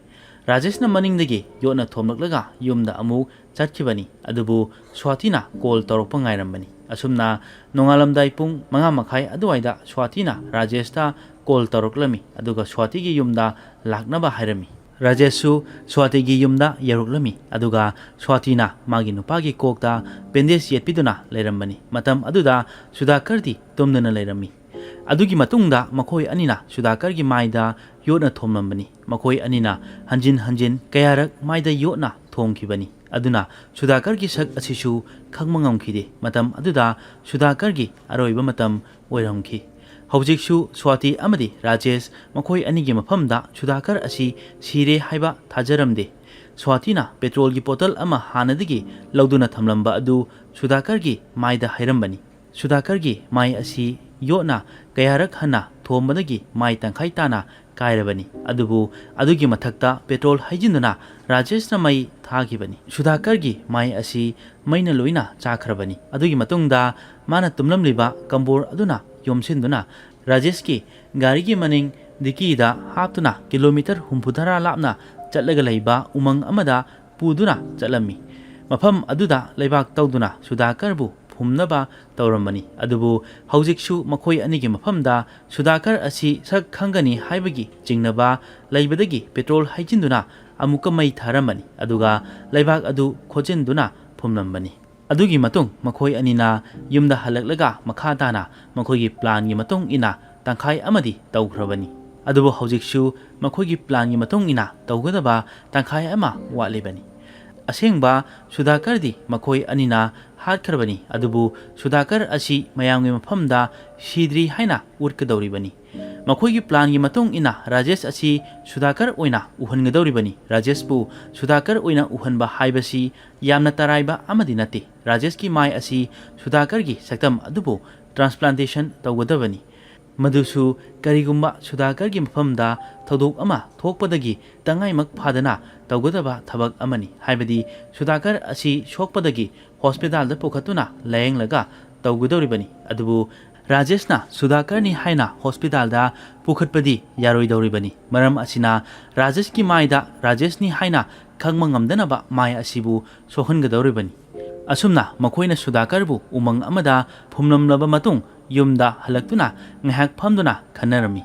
ꯔꯥꯖꯦꯁꯅ ꯃꯅꯤꯡꯗꯒꯤ ꯌꯣꯠꯅ ꯊꯣꯝꯂꯛꯂꯒ ꯌꯨꯝꯗ ꯑꯃꯨꯛ ꯆꯠꯈꯤꯕꯅꯤ, ꯑꯗꯨꯕꯨ ꯁ꯭ꯋꯥꯇꯤꯅ call ꯇꯧꯔꯛꯄ ꯉꯥꯏꯔꯝꯕꯅꯤ꯫" ꯑꯁꯨꯝꯅ ꯅꯣꯡꯉꯥꯜꯂꯝꯗꯥꯏ ꯄꯨꯡ ꯃꯉꯥ ꯃꯈꯥꯏ ꯑꯗꯨꯋꯥꯏꯗ ꯁ꯭ꯋꯥꯇꯤꯅ ꯔꯥꯖꯦꯁꯇ call ꯇꯧꯔꯛꯂꯝꯃꯤ, ꯑꯗꯨꯒ ꯁ꯭ꯋꯥꯇꯤꯒꯤ ꯌꯨꯝꯗ ꯂꯥꯛꯅꯕ ꯍꯥꯏꯔꯝꯃꯤ꯫ ꯔꯥꯖꯦꯁꯁꯨ ꯁ꯭ꯋꯥꯇꯤꯒꯤ ꯌꯨꯝꯗ ꯌꯧꯔꯛꯂꯝꯃꯤ, ꯑꯗꯨꯒ ꯁ꯭ꯋꯥꯇꯤꯅ ꯃꯥꯒꯤ ꯅꯨꯄꯥꯒꯤ ꯀꯣꯛꯇ bandage ꯌꯦꯠꯄꯤꯗꯨꯅ ꯂꯩꯔꯝꯕꯅꯤ꯫ ꯃꯇꯝ ꯑꯗꯨꯗ ꯁꯨꯙꯥꯀꯔꯗꯤ ꯇꯨꯝꯗꯨꯅ ꯂꯩꯔꯝꯃꯤ꯫ ꯑꯗꯨꯒꯤ ꯃꯇꯨꯡꯗ ꯃꯈꯣꯏ ꯑꯅꯤꯅ ꯁꯨꯙꯥꯀꯔꯒꯤ ꯃꯥꯏꯗ ꯌꯣꯠꯅ ꯊꯣꯝꯂꯝꯕꯅꯤ꯫ ꯃꯈꯣꯏ ꯑꯅꯤꯅ ꯍꯟꯖꯤꯟ ꯍꯟꯖꯤꯟ ꯀꯌꯥꯔꯛ ꯃꯥꯏꯗ ꯌꯣꯠꯅ ꯊꯣꯝꯈꯤꯕꯅꯤ꯫ ꯑꯗꯨꯅ ꯁꯨꯙꯥꯀꯔꯒꯤ ꯁꯛ ꯑꯁꯤꯁꯨ ꯈꯪꯕ ꯉꯝꯈꯤꯗꯦ꯫ ꯃꯇꯝ ꯑꯗꯨꯗ ꯁꯨꯙꯥꯀꯔꯒꯤ ꯑꯔꯣꯏꯕ ꯃꯇꯝ ꯑꯣꯏꯔꯝꯈꯤ꯫ ꯍꯧꯖꯤꯛꯁꯨ ꯁ꯭ꯋꯥꯇꯤ ꯑꯃꯗꯤ ꯔꯥꯖꯦꯁ ꯃꯈꯣꯏ ꯑꯅꯤꯒꯤ ꯃꯐꯝꯗ ꯁꯨꯙꯥꯀꯔ ꯑꯁꯤ ꯁꯤꯔꯦ ꯍꯥꯏꯕ ꯊꯥꯖꯔꯝꯗꯦ꯫ ꯁ꯭ꯋꯥꯇꯤꯅ petrolꯒꯤ bottle ꯑꯃ ꯍꯥꯟꯅꯗꯒꯤ ꯂꯧꯗꯨꯅ ꯊꯝꯂꯝꯕ ꯑꯗꯨ ꯁꯨꯙꯥꯀꯔꯒꯤ ꯃꯥꯏꯗ ꯍꯩꯔꯝꯕꯅꯤ꯫ ꯁꯨꯙꯥꯀꯔꯒꯤ ꯃꯥꯏ ꯑꯁꯤ ꯌꯣꯠꯅ ꯀꯌꯥꯔꯛ ꯍꯟꯅ ꯊꯣꯝꯕꯗꯒꯤ ꯃꯥꯏ ꯇꯪꯈꯥꯏ ꯇꯥꯅ ꯀꯥꯏꯔꯕꯅꯤ꯫ ꯑꯗꯨꯕꯨ ꯑꯗꯨꯒꯤ ꯃꯊꯛꯇ petrol ꯍꯩꯖꯤꯟꯗꯨꯅ ꯔꯥꯖꯦꯁꯅ ꯃꯩ ꯊꯥꯈꯤꯕꯅꯤ꯫ ꯁꯨꯙꯥꯀꯔꯒꯤ ꯃꯥꯏ ꯑꯁꯤ ꯃꯩꯅ ꯂꯣꯏꯅ ꯆꯥꯈ꯭ꯔꯕꯅꯤ꯫ ꯑꯗꯨꯒꯤ ꯃꯇꯨꯡꯗ ꯃꯥꯅ ꯇꯨꯝꯂꯝꯂꯤꯕ ꯀꯝꯕꯣꯔ ꯑꯗꯨꯅ ꯌꯣꯝꯁꯤꯟꯗꯨꯅ ꯔꯥꯖꯦꯁꯀꯤ ꯒꯥꯔꯤꯒꯤ ꯃꯅꯤꯡ dickeyꯗ ꯍꯥꯞꯇꯨꯅ kilometre ꯍꯨꯝꯐꯨꯇꯔꯥ ꯂꯥꯞꯅ ꯆꯠꯂꯒ ꯂꯩꯕ ꯎꯃꯪ ꯑꯃꯗ ꯄꯨꯗꯨꯅ ꯆꯠꯂꯝꯃꯤ꯫ ꯃꯐꯝ ꯑꯗꯨꯗ ꯂꯩꯕꯥꯛ ꯇꯧꯗꯨꯅ ꯁꯨꯙꯥꯀꯔꯕꯨ ꯐꯨꯝꯅꯕ ꯇꯧꯔꯝꯕꯅꯤ꯫ ꯑꯗꯨꯕꯨ ꯍꯧꯖꯤꯛꯁꯨ ꯃꯈꯣꯏ ꯑꯅꯤꯒꯤ ꯃꯐꯝꯗ ꯁꯨꯗꯥꯀꯔ ꯑꯁꯤ ꯁꯛ ꯈꯪꯒꯅꯤ ꯍꯥꯏꯕꯒꯤ ꯆꯤꯡꯅꯕ ꯂꯩꯕꯗꯒꯤ ꯄꯦꯇ꯭ꯔꯣꯜ ꯍꯩꯖꯤꯟꯗꯨꯅ ꯑꯃꯨꯛꯀ ꯃꯩ ꯊꯥꯔꯝꯕꯅꯤ꯫ ꯑꯗꯨꯒ ꯂꯩꯕꯥꯛ ꯑꯗꯨ ꯈꯣꯠꯆꯤꯟꯗꯨꯅ ꯐꯨꯝꯂꯝꯕꯅꯤ꯫ ꯑꯗꯨꯒꯤ ꯃꯇꯨꯡ ꯃꯈꯣꯏ ꯑꯅꯤꯅ ꯌꯨꯝꯗ ꯍꯜꯂꯛꯂꯒ ꯃꯈꯥ ꯇꯥꯅ ꯃꯈꯣꯏꯒꯤ ꯄ꯭ꯂꯥꯟꯒꯤ ꯃꯇꯨꯡ ꯏꯟꯅ ꯇꯪꯈꯥꯏ ꯑꯃꯗꯤ ꯇꯧꯈ꯭ꯔꯕꯅꯤ꯫ ꯑꯗꯨꯕꯨ ꯍꯧꯖꯤꯛꯁꯨ ꯃꯈꯣꯏꯒꯤ ꯄ꯭ꯂꯥꯟꯒꯤ ꯃꯇꯨꯡ ꯏꯟꯅ ꯇꯧꯒꯗꯕ ꯇꯪꯈꯥꯏ ꯑꯃ ꯋꯥꯠꯂꯤꯕꯅꯤ꯫ ꯑꯁꯦꯡꯕ ꯁꯨꯗꯥꯀꯔꯗꯤ ꯃꯈꯣꯏ ꯑꯅꯤꯅ ꯍꯥꯠꯈ꯭ꯔꯕꯅꯤ꯫ ꯑꯗꯨꯕꯨ ꯁꯨꯗꯥꯀꯔ ꯑꯁꯤ ꯃꯌꯥꯝꯒꯤ ꯃꯐꯝꯗ ꯁꯤꯗ꯭ꯔꯤ ꯍꯥꯏꯅ ꯎꯠꯀꯗꯧꯔꯤꯕꯅꯤ꯫ ꯃꯈꯣꯏꯒꯤ ꯄ꯭ꯂꯥꯟꯒꯤ ꯃꯇꯨꯡ ꯏꯟꯅ ꯔꯥꯖꯦꯁ ꯑꯁꯤ ꯁꯨꯗꯥꯀꯔ ꯑꯣꯏꯅ ꯎꯍꯟꯒꯗꯧꯔꯤꯕꯅꯤ꯫ ꯔꯥꯖꯦꯁꯄꯨ ꯁꯨꯗꯥꯀꯔ ꯑꯣꯏꯅ ꯎꯍꯟꯕ ꯍꯥꯏꯕꯁꯤ ꯌꯥꯝꯅ ꯇꯔꯥꯏꯕ ꯑꯃꯗꯤ ꯅꯠꯇꯦ꯫ ꯔꯥꯖꯦꯁꯀꯤ ꯃꯥꯏ ꯑꯁꯤ ꯁꯨꯗꯥꯀꯔꯒꯤ ꯁꯛꯇꯝ ꯑꯗꯨꯕꯨ ꯇ꯭ꯔꯥꯟꯁꯄ꯭ꯂꯥꯟꯇꯦꯁꯟ ꯇꯧꯒꯗꯕꯅꯤ꯫ ꯃꯗꯨꯁꯨ ꯀꯔꯤꯒꯨꯝꯕ ꯁꯨꯗꯥꯀꯔꯒꯤ ꯃꯐꯝꯗ ꯊꯧꯗꯣꯛ ꯑꯃ ꯊꯣꯛꯄꯗꯒꯤ ꯇꯉꯥꯏꯃꯛ ꯐꯥꯗꯅ ꯇꯧꯒꯗꯕ ꯊꯕꯛ ꯑꯃꯅꯤ꯫ ꯍꯥꯏꯕꯗꯤ ꯁꯨꯗꯥꯀꯔ ꯑꯁꯤ ꯁꯣꯛꯄꯗꯒꯤ ꯍꯣꯁꯄꯤꯇꯥꯜꯗ ꯄꯨꯈꯠꯇꯨꯅ ꯂꯥꯌꯦꯡꯂꯒ ꯇꯧꯒꯗꯧꯔꯤꯕꯅꯤ꯫ ꯑꯗꯨꯕꯨ ꯔꯥꯖꯦꯁꯅ ꯁꯨꯗꯥꯀꯔꯅꯤ ꯍꯥꯏꯅ ꯍꯣꯁꯄꯤꯇꯥꯜꯗ ꯄꯨꯈꯠꯄꯗꯤ ꯌꯥꯔꯣꯏꯗꯧꯔꯤꯕꯅꯤ꯫ ꯃꯔꯝ ꯑꯁꯤꯅ ꯔꯥꯖꯦꯁꯀꯤ ꯃꯥꯏꯗ ꯔꯥꯖꯦꯁꯅꯤ ꯍꯥꯏꯅ ꯈꯪꯕ ꯉꯝꯗꯅꯕ ꯃꯥꯏ ꯑꯁꯤꯕꯨ ꯁꯣꯛꯍꯟꯒꯗꯧꯔꯤꯕꯅꯤ꯫ ꯑꯁꯨꯝꯅ ꯃꯈꯣꯏꯅ ꯁꯨꯗꯥꯀꯔꯕꯨ ꯎꯃꯪ ꯑꯃꯗ ꯐꯨꯝꯂꯝꯂꯕ ꯃꯇꯨꯡ ꯌꯨꯝꯗ ꯍꯜꯂꯛꯇꯨꯅ ꯉꯥꯏꯍꯥꯛ ꯐꯝꯗꯨꯅ ꯈꯟꯅꯔꯝꯃꯤ꯫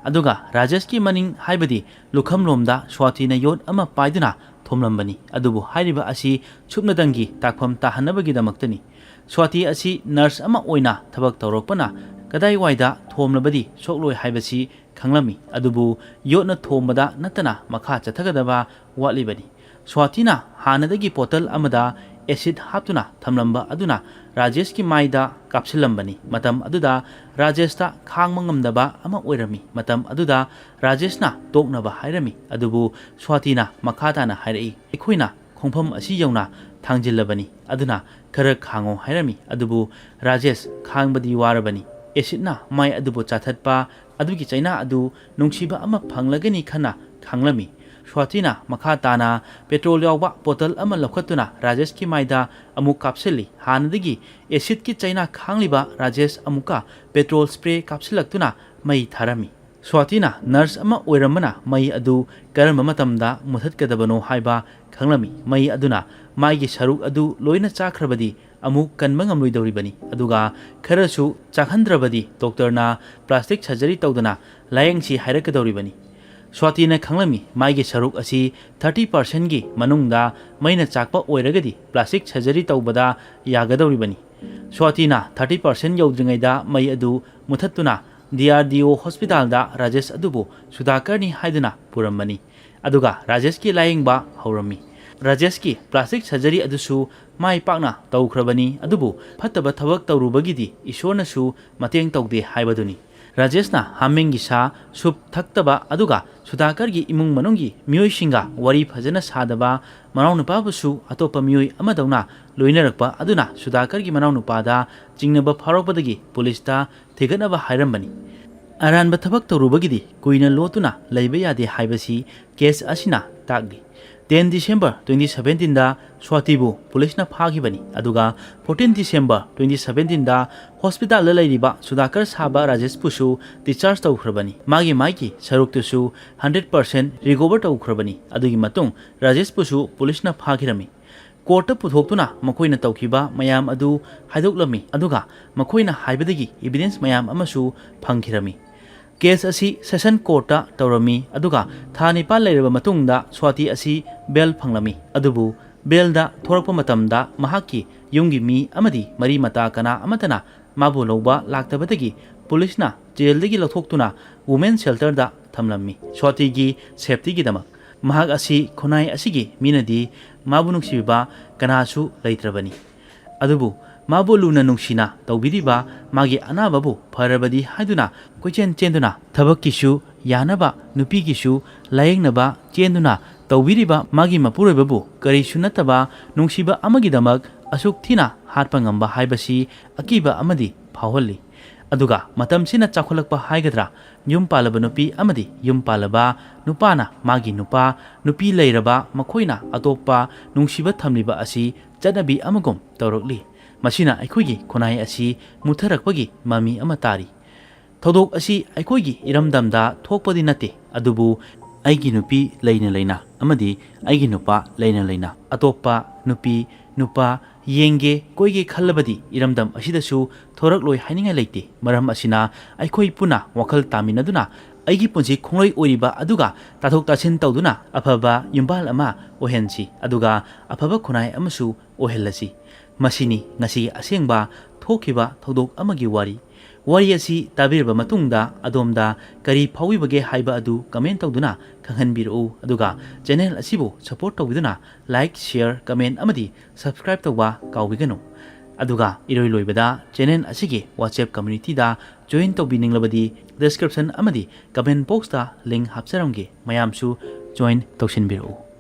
ꯑꯗꯨꯒ ꯔꯥꯖꯦꯁꯀꯤ ꯃꯅꯤꯡ, ꯍꯥꯏꯕꯗꯤ ꯂꯨꯈꯝꯂꯣꯝꯗ ꯁ꯭ꯋꯥꯇꯤꯅ ꯌꯣꯠ ꯑꯃ ꯄꯥꯏꯗꯨꯅ ꯊꯣꯝꯂꯝꯕꯅꯤ꯫ ꯑꯗꯨꯕꯨ ꯍꯥꯏꯔꯤꯕ ꯑꯁꯤ ꯁꯨꯞꯅꯇꯪꯒꯤ ꯇꯥꯛꯐꯝ ꯇꯥꯍꯟꯅꯕꯒꯤꯗꯃꯛꯇꯅꯤ꯫ ꯁ꯭ꯋꯥꯇꯤ ꯑꯁꯤ ꯅꯔꯁ ꯑꯃ ꯑꯣꯏꯅ ꯊꯕꯛ ꯇꯧꯔꯛꯄꯅ ꯀꯗꯥꯏꯋꯥꯏꯗ ꯊꯣꯝꯂꯕꯗꯤ ꯁꯣꯛꯂꯣꯏ ꯍꯥꯏꯕꯁꯤ ꯈꯪꯂꯝꯃꯤ꯫ ꯑꯗꯨꯕꯨ ꯌꯣꯠꯅ ꯊꯣꯝꯕꯗ ꯅꯠꯇꯅ ꯃꯈꯥ ꯆꯠꯊꯒꯗꯕ ꯋꯥꯠꯂꯤꯕꯅꯤ꯫ ꯁ꯭ꯋꯥꯇꯤꯅ ꯍꯥꯟꯅꯗꯒꯤ ꯕꯣꯇꯜ ꯑꯃꯗ ꯑꯦꯁꯤꯗ ꯍꯥꯞꯇꯨꯅ ꯊꯝꯂꯝꯕ ꯑꯗꯨꯅ ꯔꯥꯖꯦꯁꯀꯤ ꯃꯥꯏꯗ ꯀꯥꯞꯁꯤꯜꯂꯝꯕꯅꯤ꯫ ꯃꯇꯝ ꯑꯗꯨꯗ ꯔꯥꯖꯦꯁꯇ ꯈꯥꯡꯕ ꯉꯝꯗꯕ ꯑꯃ ꯑꯣꯏꯔꯝꯃꯤ꯫ ꯃꯇꯝ ꯑꯗꯨꯗ ꯔꯥꯖꯦꯁꯅ ꯇꯣꯛꯅꯕ ꯍꯥꯏꯔꯝꯃꯤ꯫ ꯑꯗꯨꯕꯨ ꯁ꯭ꯋꯥꯇꯤꯅ ꯃꯈꯥ ꯇꯥꯅ ꯍꯥꯏꯔꯛꯏ, "ꯑꯩꯈꯣꯏꯅ ꯈꯣꯡꯐꯝ ꯑꯁꯤ ꯌꯧꯅ ꯊꯥꯡꯖꯤꯜꯂꯕꯅꯤ, ꯑꯗꯨꯅ ꯈꯔ ꯈꯥꯡꯉꯣ" ꯍꯥꯏꯔꯝꯃꯤ꯫ ꯑꯗꯨꯕꯨ ꯔꯥꯖꯦꯁ ꯈꯥꯡꯕꯗꯤ ꯋꯥꯔꯕꯅꯤ꯫ ꯑꯦꯁꯤꯗꯅ ꯃꯥꯏ ꯑꯗꯨꯕꯨ ꯆꯥꯊꯠꯄ ꯑꯗꯨꯒꯤ ꯆꯩꯅꯥ ꯑꯗꯨ ꯅꯨꯡꯁꯤꯕ ꯑꯃ ꯐꯪꯂꯒꯅꯤ ꯈꯟꯅ ꯈꯥꯡꯂꯝꯃꯤ꯫ ꯁ꯭ꯋꯥꯇꯤꯅ ꯃꯈꯥ ꯇꯥꯅ ꯄꯦꯇ꯭ꯔꯣꯜ ꯌꯥꯎꯕ ꯕꯣꯇꯜ ꯑꯃ ꯂꯧꯈꯠꯇꯨꯅ ꯔꯥꯖꯦꯁꯀꯤ ꯃꯥꯏꯗ ꯑꯃꯨꯛ ꯀꯥꯞꯁꯤꯜꯂꯤ꯫ ꯍꯥꯟꯅꯗꯒꯤ ꯑꯦꯁꯤꯗꯀꯤ ꯆꯩꯅꯥ ꯈꯥꯡꯂꯤꯕ ꯔꯥꯖꯦꯁ ꯑꯃꯨꯛꯀ ꯄꯦꯇ꯭ꯔꯣꯜ ꯁ꯭ꯄ꯭ꯔꯦ ꯀꯥꯞꯁꯤꯜꯂꯛꯇꯨꯅ ꯃꯩ ꯊꯥꯔꯝꯃꯤ꯫ ꯁ꯭ꯋꯥꯇꯤꯅ ꯅꯔꯁ ꯑꯃ ꯑꯣꯏꯔꯝꯕꯅ ꯃꯩ ꯑꯗꯨ ꯀꯔꯝꯕ ꯃꯇꯝꯗ ꯃꯨꯊꯠꯀꯗꯕꯅꯣ ꯍꯥꯏꯕ ꯈꯪꯂꯝꯃꯤ꯫ ꯃꯩ ꯑꯗꯨꯅ ꯃꯥꯏꯒꯤ ꯁꯔꯨꯛ ꯑꯗꯨ ꯂꯣꯏꯅ ꯆꯥꯈ꯭ꯔꯕꯗꯤ ꯑꯃꯨꯛ ꯀꯟꯕ ꯉꯝꯂꯣꯏꯗꯧꯔꯤꯕꯅꯤ꯫ ꯑꯗꯨꯒ ꯈꯔꯁꯨ ꯆꯥꯛꯍꯟꯗ꯭ꯔꯕꯗꯤ ꯗꯣꯛꯇꯔꯅ ꯄ꯭ꯂꯥꯁꯇꯤꯛ ꯁꯔꯖꯔꯤ ꯇꯧꯗꯅ ꯂꯥꯌꯦꯡꯁꯤ ꯍꯥꯏꯔꯛꯀꯗꯧꯔꯤꯕꯅꯤ꯫ ꯁ꯭ꯋꯥꯇꯤꯅ ꯈꯪꯂꯝꯃꯤ, ꯃꯥꯏꯒꯤ ꯁꯔꯨꯛ ꯑꯁꯤ ꯊꯥꯔꯇꯤ ꯄꯥꯔꯁꯦꯟꯒꯤ ꯃꯅꯨꯡꯗ ꯃꯩꯅ ꯆꯥꯛꯄ ꯑꯣꯏꯔꯒꯗꯤ ꯄ꯭ꯂꯥꯁꯇꯤꯛ ꯁꯔꯖꯔꯤ ꯇꯧꯕꯗ ꯌꯥꯒꯗꯧꯔꯤꯕꯅꯤ꯫ ꯁ꯭ꯋꯥꯇꯤꯅ ꯊꯥꯔꯇꯤ ꯄꯥꯔꯁꯦꯟ ꯌꯧꯗ꯭ꯔꯤꯉꯩꯗ ꯃꯩ ꯑꯗꯨ ꯃꯨꯊꯠꯇꯨꯅ ꯗꯤ ꯑꯥꯔ ꯗꯤ ꯑꯣ ꯍꯣꯁꯄꯤꯇꯥꯜꯗ ꯔꯥꯖꯦꯁ ꯑꯗꯨꯕꯨ ꯁꯨꯗꯥꯀꯔꯅꯤ ꯍꯥꯏꯗꯨꯅ ꯄꯨꯔꯝꯕꯅꯤ꯫ ꯑꯗꯨꯒ ꯔꯥꯖꯦꯁꯀꯤ ꯂꯥꯌꯦꯡꯕ ꯍꯧꯔꯝꯃꯤ꯫ ꯔꯥꯖꯦꯁꯀꯤ ꯄ꯭ꯂꯥꯁꯇꯤꯛ ꯁꯔꯖꯔꯤ ꯑꯗꯨꯁꯨ ꯃꯥꯏ ꯄꯥꯛꯅ ꯇꯧꯈ꯭ꯔꯕꯅꯤ꯫ ꯑꯗꯨꯕꯨ ꯐꯠꯇꯕ ꯊꯕꯛ ꯇꯧꯔꯨꯕꯒꯤꯗꯤ ꯏꯁꯣꯔꯅꯁꯨ ꯃꯇꯦꯡ ꯇꯧꯗꯦ ꯍꯥꯏꯕꯗꯨꯅꯤ꯫ ꯔꯥꯖꯦꯁꯅ ꯍꯥꯃꯦꯡꯒꯤ ꯁꯥ, ꯁꯨꯞ ꯊꯛꯇꯕ ꯑꯗꯨꯒ ꯁꯨꯗꯥꯀꯔꯒꯤ ꯏꯃꯨꯡ ꯃꯅꯨꯡꯒꯤ ꯃꯤꯑꯣꯏꯁꯤꯡꯒ ꯋꯥꯔꯤ ꯐꯖꯅ ꯁꯥꯗꯕ, ꯃꯅꯥꯎꯅꯨꯄꯥꯕꯨꯁꯨ ꯑꯇꯣꯞꯄ ꯃꯤꯑꯣꯏ ꯑꯃꯗꯧꯅ ꯂꯣꯏꯅꯔꯛꯄ ꯑꯗꯨꯅ ꯁꯨꯗꯥꯀꯔꯒꯤ ꯃꯅꯥꯎꯅꯨꯄꯥꯗ ꯆꯤꯡꯅꯕ ꯐꯥꯎꯔꯛꯄꯗꯒꯤ ꯄꯨꯂꯤꯁꯇ ꯊꯤꯒꯠꯅꯕ ꯍꯥꯏꯔꯝꯕꯅꯤ꯫ ꯑꯔꯥꯟꯕ ꯊꯕꯛ ꯇꯧꯔꯨꯕꯒꯤꯗꯤ ꯀꯨꯏꯅ ꯂꯣꯠꯇꯨꯅ ꯂꯩꯕ ꯌꯥꯗꯦ ꯍꯥꯏꯕꯁꯤ ꯀꯦꯁ ꯑꯁꯤꯅ ꯇꯥꯛꯂꯤ꯫ ꯇꯦꯟ ꯗꯤꯁꯦꯝꯕꯔ ꯇ꯭ꯋꯦꯟꯇꯤ ꯁꯕꯦꯟꯇꯤꯟꯗ ꯁ꯭ꯋꯥꯇꯤꯕꯨ ꯄꯨꯂꯤꯁꯅ ꯐꯥꯈꯤꯕꯅꯤ꯫ ꯑꯗꯨꯒ ꯐꯣꯔꯇꯤꯟ ꯗꯤꯁꯦꯝꯕꯔ ꯇ꯭ꯋꯦꯟꯇꯤ ꯁꯕꯦꯟꯇꯤꯟꯗ ꯍꯣꯁꯄꯤꯇꯥꯜꯗ ꯂꯩꯔꯤꯕ ꯁꯨꯗꯥꯀꯔ ꯁꯥꯕ ꯔꯥꯖꯦꯁꯄꯨꯁꯨ ꯗꯤꯁꯆꯥꯔꯖ ꯇꯧꯈ꯭ꯔꯕꯅꯤ꯫ ꯃꯥꯒꯤ ꯃꯥꯏꯒꯤ ꯁꯔꯨꯛꯇꯨꯁꯨ ꯍꯟꯗ꯭ꯔꯦꯠ ꯄꯥꯔꯁꯦꯟ ꯔꯤꯀꯣꯚꯔ ꯇꯧꯈ꯭ꯔꯕꯅꯤ꯫ ꯑꯗꯨꯒꯤ ꯃꯇꯨꯡ ꯔꯥꯖꯦꯁꯄꯨꯁꯨ ꯄꯨꯂꯤꯁꯅ ꯐꯥꯈꯤꯔꯝꯃꯤ꯫ ꯀꯣꯔꯠꯇ ꯄꯨꯊꯣꯛꯇꯨꯅ ꯃꯈꯣꯏꯅ ꯇꯧꯈꯤꯕ ꯃꯌꯥꯝ ꯑꯗꯨ ꯍꯥꯏꯗꯣꯛꯂꯝꯃꯤ꯫ ꯑꯗꯨꯒ ꯃꯈꯣꯏꯅ ꯍꯥꯏꯕꯗꯒꯤ ꯏꯕꯤꯗꯦꯟꯁ ꯃꯌꯥꯝ ꯑꯃꯁꯨ ꯐꯪꯈꯤꯔꯝꯃꯤ꯫ ꯀꯦꯁ ꯑꯁꯤ ꯁꯦꯁꯟ ꯀꯣꯔꯠꯇ ꯇꯧꯔꯝꯃꯤ꯫ ꯑꯗꯨꯒ ꯊꯥ ꯅꯤꯄꯥꯜ ꯂꯩꯔꯕ ꯃꯇꯨꯡꯗ ꯁ꯭ꯋꯥꯇꯤ ꯑꯁꯤ ꯕꯦꯜ ꯐꯪꯂꯝꯃꯤ꯫ ꯑꯗꯨꯕꯨ ꯕꯦꯜꯗ ꯊꯣꯔꯛꯄ ꯃꯇꯝꯗ ꯃꯍꯥꯛꯀꯤ ꯌꯨꯝꯒꯤ ꯃꯤ ꯑꯃꯗꯤ ꯃꯔꯤ ꯃꯇꯥ ꯀꯅꯥ ꯑꯃꯠꯇꯅ ꯃꯥꯕꯨ ꯂꯧꯕ ꯂꯥꯛꯇꯕꯗꯒꯤ ꯄꯨꯂꯤꯁꯅ ꯖꯦꯜꯗꯒꯤ ꯂꯧꯊꯣꯛꯇꯨꯅ ꯋꯨꯃꯦꯟ ꯁꯦꯜꯇꯔꯗ ꯊꯝꯂꯝꯃꯤ꯫ ꯁ꯭ꯋꯥꯇꯤꯒꯤ ꯁꯦꯐꯇꯤꯒꯤꯗꯃꯛ ꯃꯍꯥꯛ ꯑꯁꯤ ꯈꯨꯟꯅꯥꯏ ꯑꯁꯤꯒꯤ ꯃꯤꯅꯗꯤ ꯃꯥꯕꯨ ꯅꯨꯡꯁꯤꯕꯤꯕ ꯀꯅꯥꯁꯨ ꯂꯩꯇ꯭ꯔꯕꯅꯤ꯫ ꯑꯗꯨꯕꯨ ꯃꯥꯕꯨ ꯂꯨꯅ ꯅꯨꯡꯁꯤꯅ ꯇꯧꯕꯤꯔꯤꯕ ꯃꯥꯒꯤ ꯑꯅꯥꯕꯕꯨ ꯐꯔꯕꯗꯤ ꯍꯥꯏꯗꯨꯅ ꯀꯣꯏꯆꯦꯟ ꯆꯦꯟꯗꯨꯅ ꯊꯕꯛꯀꯤꯁꯨ ꯌꯥꯅꯕ, ꯅꯨꯄꯤꯒꯤꯁꯨ ꯂꯥꯌꯦꯡꯅꯕ ꯆꯦꯟꯗꯨꯅ ꯇꯧꯕꯤꯔꯤꯕ ꯃꯥꯒꯤ ꯃꯄꯨꯔꯣꯏꯕꯕꯨ ꯀꯔꯤꯁꯨ ꯅꯠꯇꯕ ꯅꯨꯡꯁꯤꯕ ꯑꯃꯒꯤꯗꯃꯛ ꯑꯁꯨꯛ ꯊꯤꯅ ꯍꯥꯠꯄ ꯉꯝꯕ ꯍꯥꯏꯕꯁꯤ ꯑꯀꯤꯕ ꯑꯃꯗꯤ ꯐꯥꯎꯍꯜꯂꯤ꯫ ꯑꯗꯨꯒ ꯃꯇꯝꯁꯤꯅ ꯆꯥꯎꯈꯠꯂꯛꯄ ꯍꯥꯏꯒꯗ꯭ꯔꯥ, ꯌꯨꯝ ꯄꯥꯜꯂꯕ ꯅꯨꯄꯤ ꯑꯃꯗꯤ ꯌꯨꯝ ꯄꯥꯜꯂꯕ ꯅꯨꯄꯥꯅ ꯃꯥꯒꯤ ꯅꯨꯄꯥ, ꯅꯨꯄꯤ ꯂꯩꯔꯕ ꯃꯈꯣꯏꯅ ꯑꯇꯣꯞꯄ ꯅꯨꯡꯁꯤꯕ ꯊꯝꯂꯤꯕ ꯑꯁꯤ ꯆꯠꯅꯕꯤ ꯑꯃꯒꯨꯝ ꯇꯧꯔꯛꯂꯤ꯫ ꯃꯁꯤꯅ ꯑꯩꯈꯣꯏꯒꯤ ꯈꯨꯟꯅꯥꯏ ꯑꯁꯤ ꯃꯨꯠꯊꯔꯛꯄꯒꯤ ꯃꯃꯤ ꯑꯃ ꯇꯥꯔꯤ꯫ ꯊꯧꯗꯣꯛ ꯑꯁꯤ ꯑꯩꯈꯣꯏꯒꯤ ꯏꯔꯝꯗꯝꯗ ꯊꯣꯛꯄꯗꯤ ꯅꯠꯇꯦ, ꯑꯗꯨꯕꯨ ꯑꯩꯒꯤ ꯅꯨꯄꯤ ꯂꯩꯅ ꯂꯩꯅ ꯑꯃꯗꯤ ꯑꯩꯒꯤ ꯅꯨꯄꯥ ꯂꯩꯅ ꯂꯩꯅ ꯑꯇꯣꯞꯄ ꯅꯨꯄꯤ, ꯅꯨꯄꯥ, ꯌꯦꯡꯒꯦ, ꯀꯣꯏꯒꯦ ꯈꯜꯂꯕꯗꯤ ꯏꯔꯝꯗꯝ ꯑꯁꯤꯗꯁꯨ ꯊꯣꯔꯛꯂꯣꯏ ꯍꯥꯏꯅꯤꯡꯉꯥꯏ ꯂꯩꯇꯦ꯫ ꯃꯔꯝ ꯑꯁꯤꯅ ꯑꯩꯈꯣꯏ ꯄꯨꯟꯅ ꯋꯥꯈꯜ ꯇꯥꯃꯤꯟꯅꯗꯨꯅ ꯑꯩꯒꯤ ꯄꯨꯟꯁꯤ ꯈꯣꯡꯂꯣꯏ ꯑꯣꯏꯔꯤꯕ ꯑꯗꯨꯒ ꯇꯥꯊꯣꯛ ꯇꯥꯁꯤꯟ ꯇꯧꯗꯨꯅ ꯑꯐꯕ ꯌꯨꯝꯕꯥꯜ ꯑꯃ ꯑꯣꯏꯍꯟꯁꯤ, ꯑꯗꯨꯒ ꯑꯐꯕ ꯈꯨꯟꯅꯥꯏ ꯑꯃꯁꯨ ꯑꯣꯏꯍꯜꯂꯁꯤ꯫ ꯃꯁꯤꯅꯤ ꯉꯁꯤ ꯑꯁꯦꯡꯕ ꯊꯣꯛꯈꯤꯕ ꯊꯧꯗꯣꯛ ꯑꯃꯒꯤ ꯋꯥꯔꯤ꯫ ꯋꯥꯔꯤ ꯑꯁꯤ ꯇꯥꯕꯤꯔꯕ ꯃꯇꯨꯡꯗ ꯑꯗꯣꯝꯗ ꯀꯔꯤ ꯐꯥꯎꯕꯤꯕꯒꯦ ꯍꯥꯏꯕ ꯑꯗꯨ comment ꯇꯧꯗꯨꯅ ꯈꯪꯍꯟꯕꯤꯔꯛꯎ, ꯑꯗꯨꯒ channel ꯑꯁꯤꯕꯨ support ꯇꯧꯕꯤꯗꯨꯅ like, share, comment ꯑꯃꯗꯤ subscribe ꯇꯧꯕ ꯀꯥꯎꯕꯤꯒꯅꯨ꯫ ꯑꯗꯨꯒ ꯏꯔꯣꯏ ꯂꯣꯏꯕꯗ channel ꯑꯁꯤꯒꯤ WhatsApp communityꯗ join ꯇꯧꯕꯤꯅꯤꯡꯂꯕꯗꯤ description ꯑꯃꯗꯤ comment boxꯇ link ꯍꯥꯞꯆꯔꯝꯒꯦ, ꯃꯌꯥꯝꯁꯨ join ꯇꯧꯁꯤꯟꯕꯤꯔꯛꯎ꯫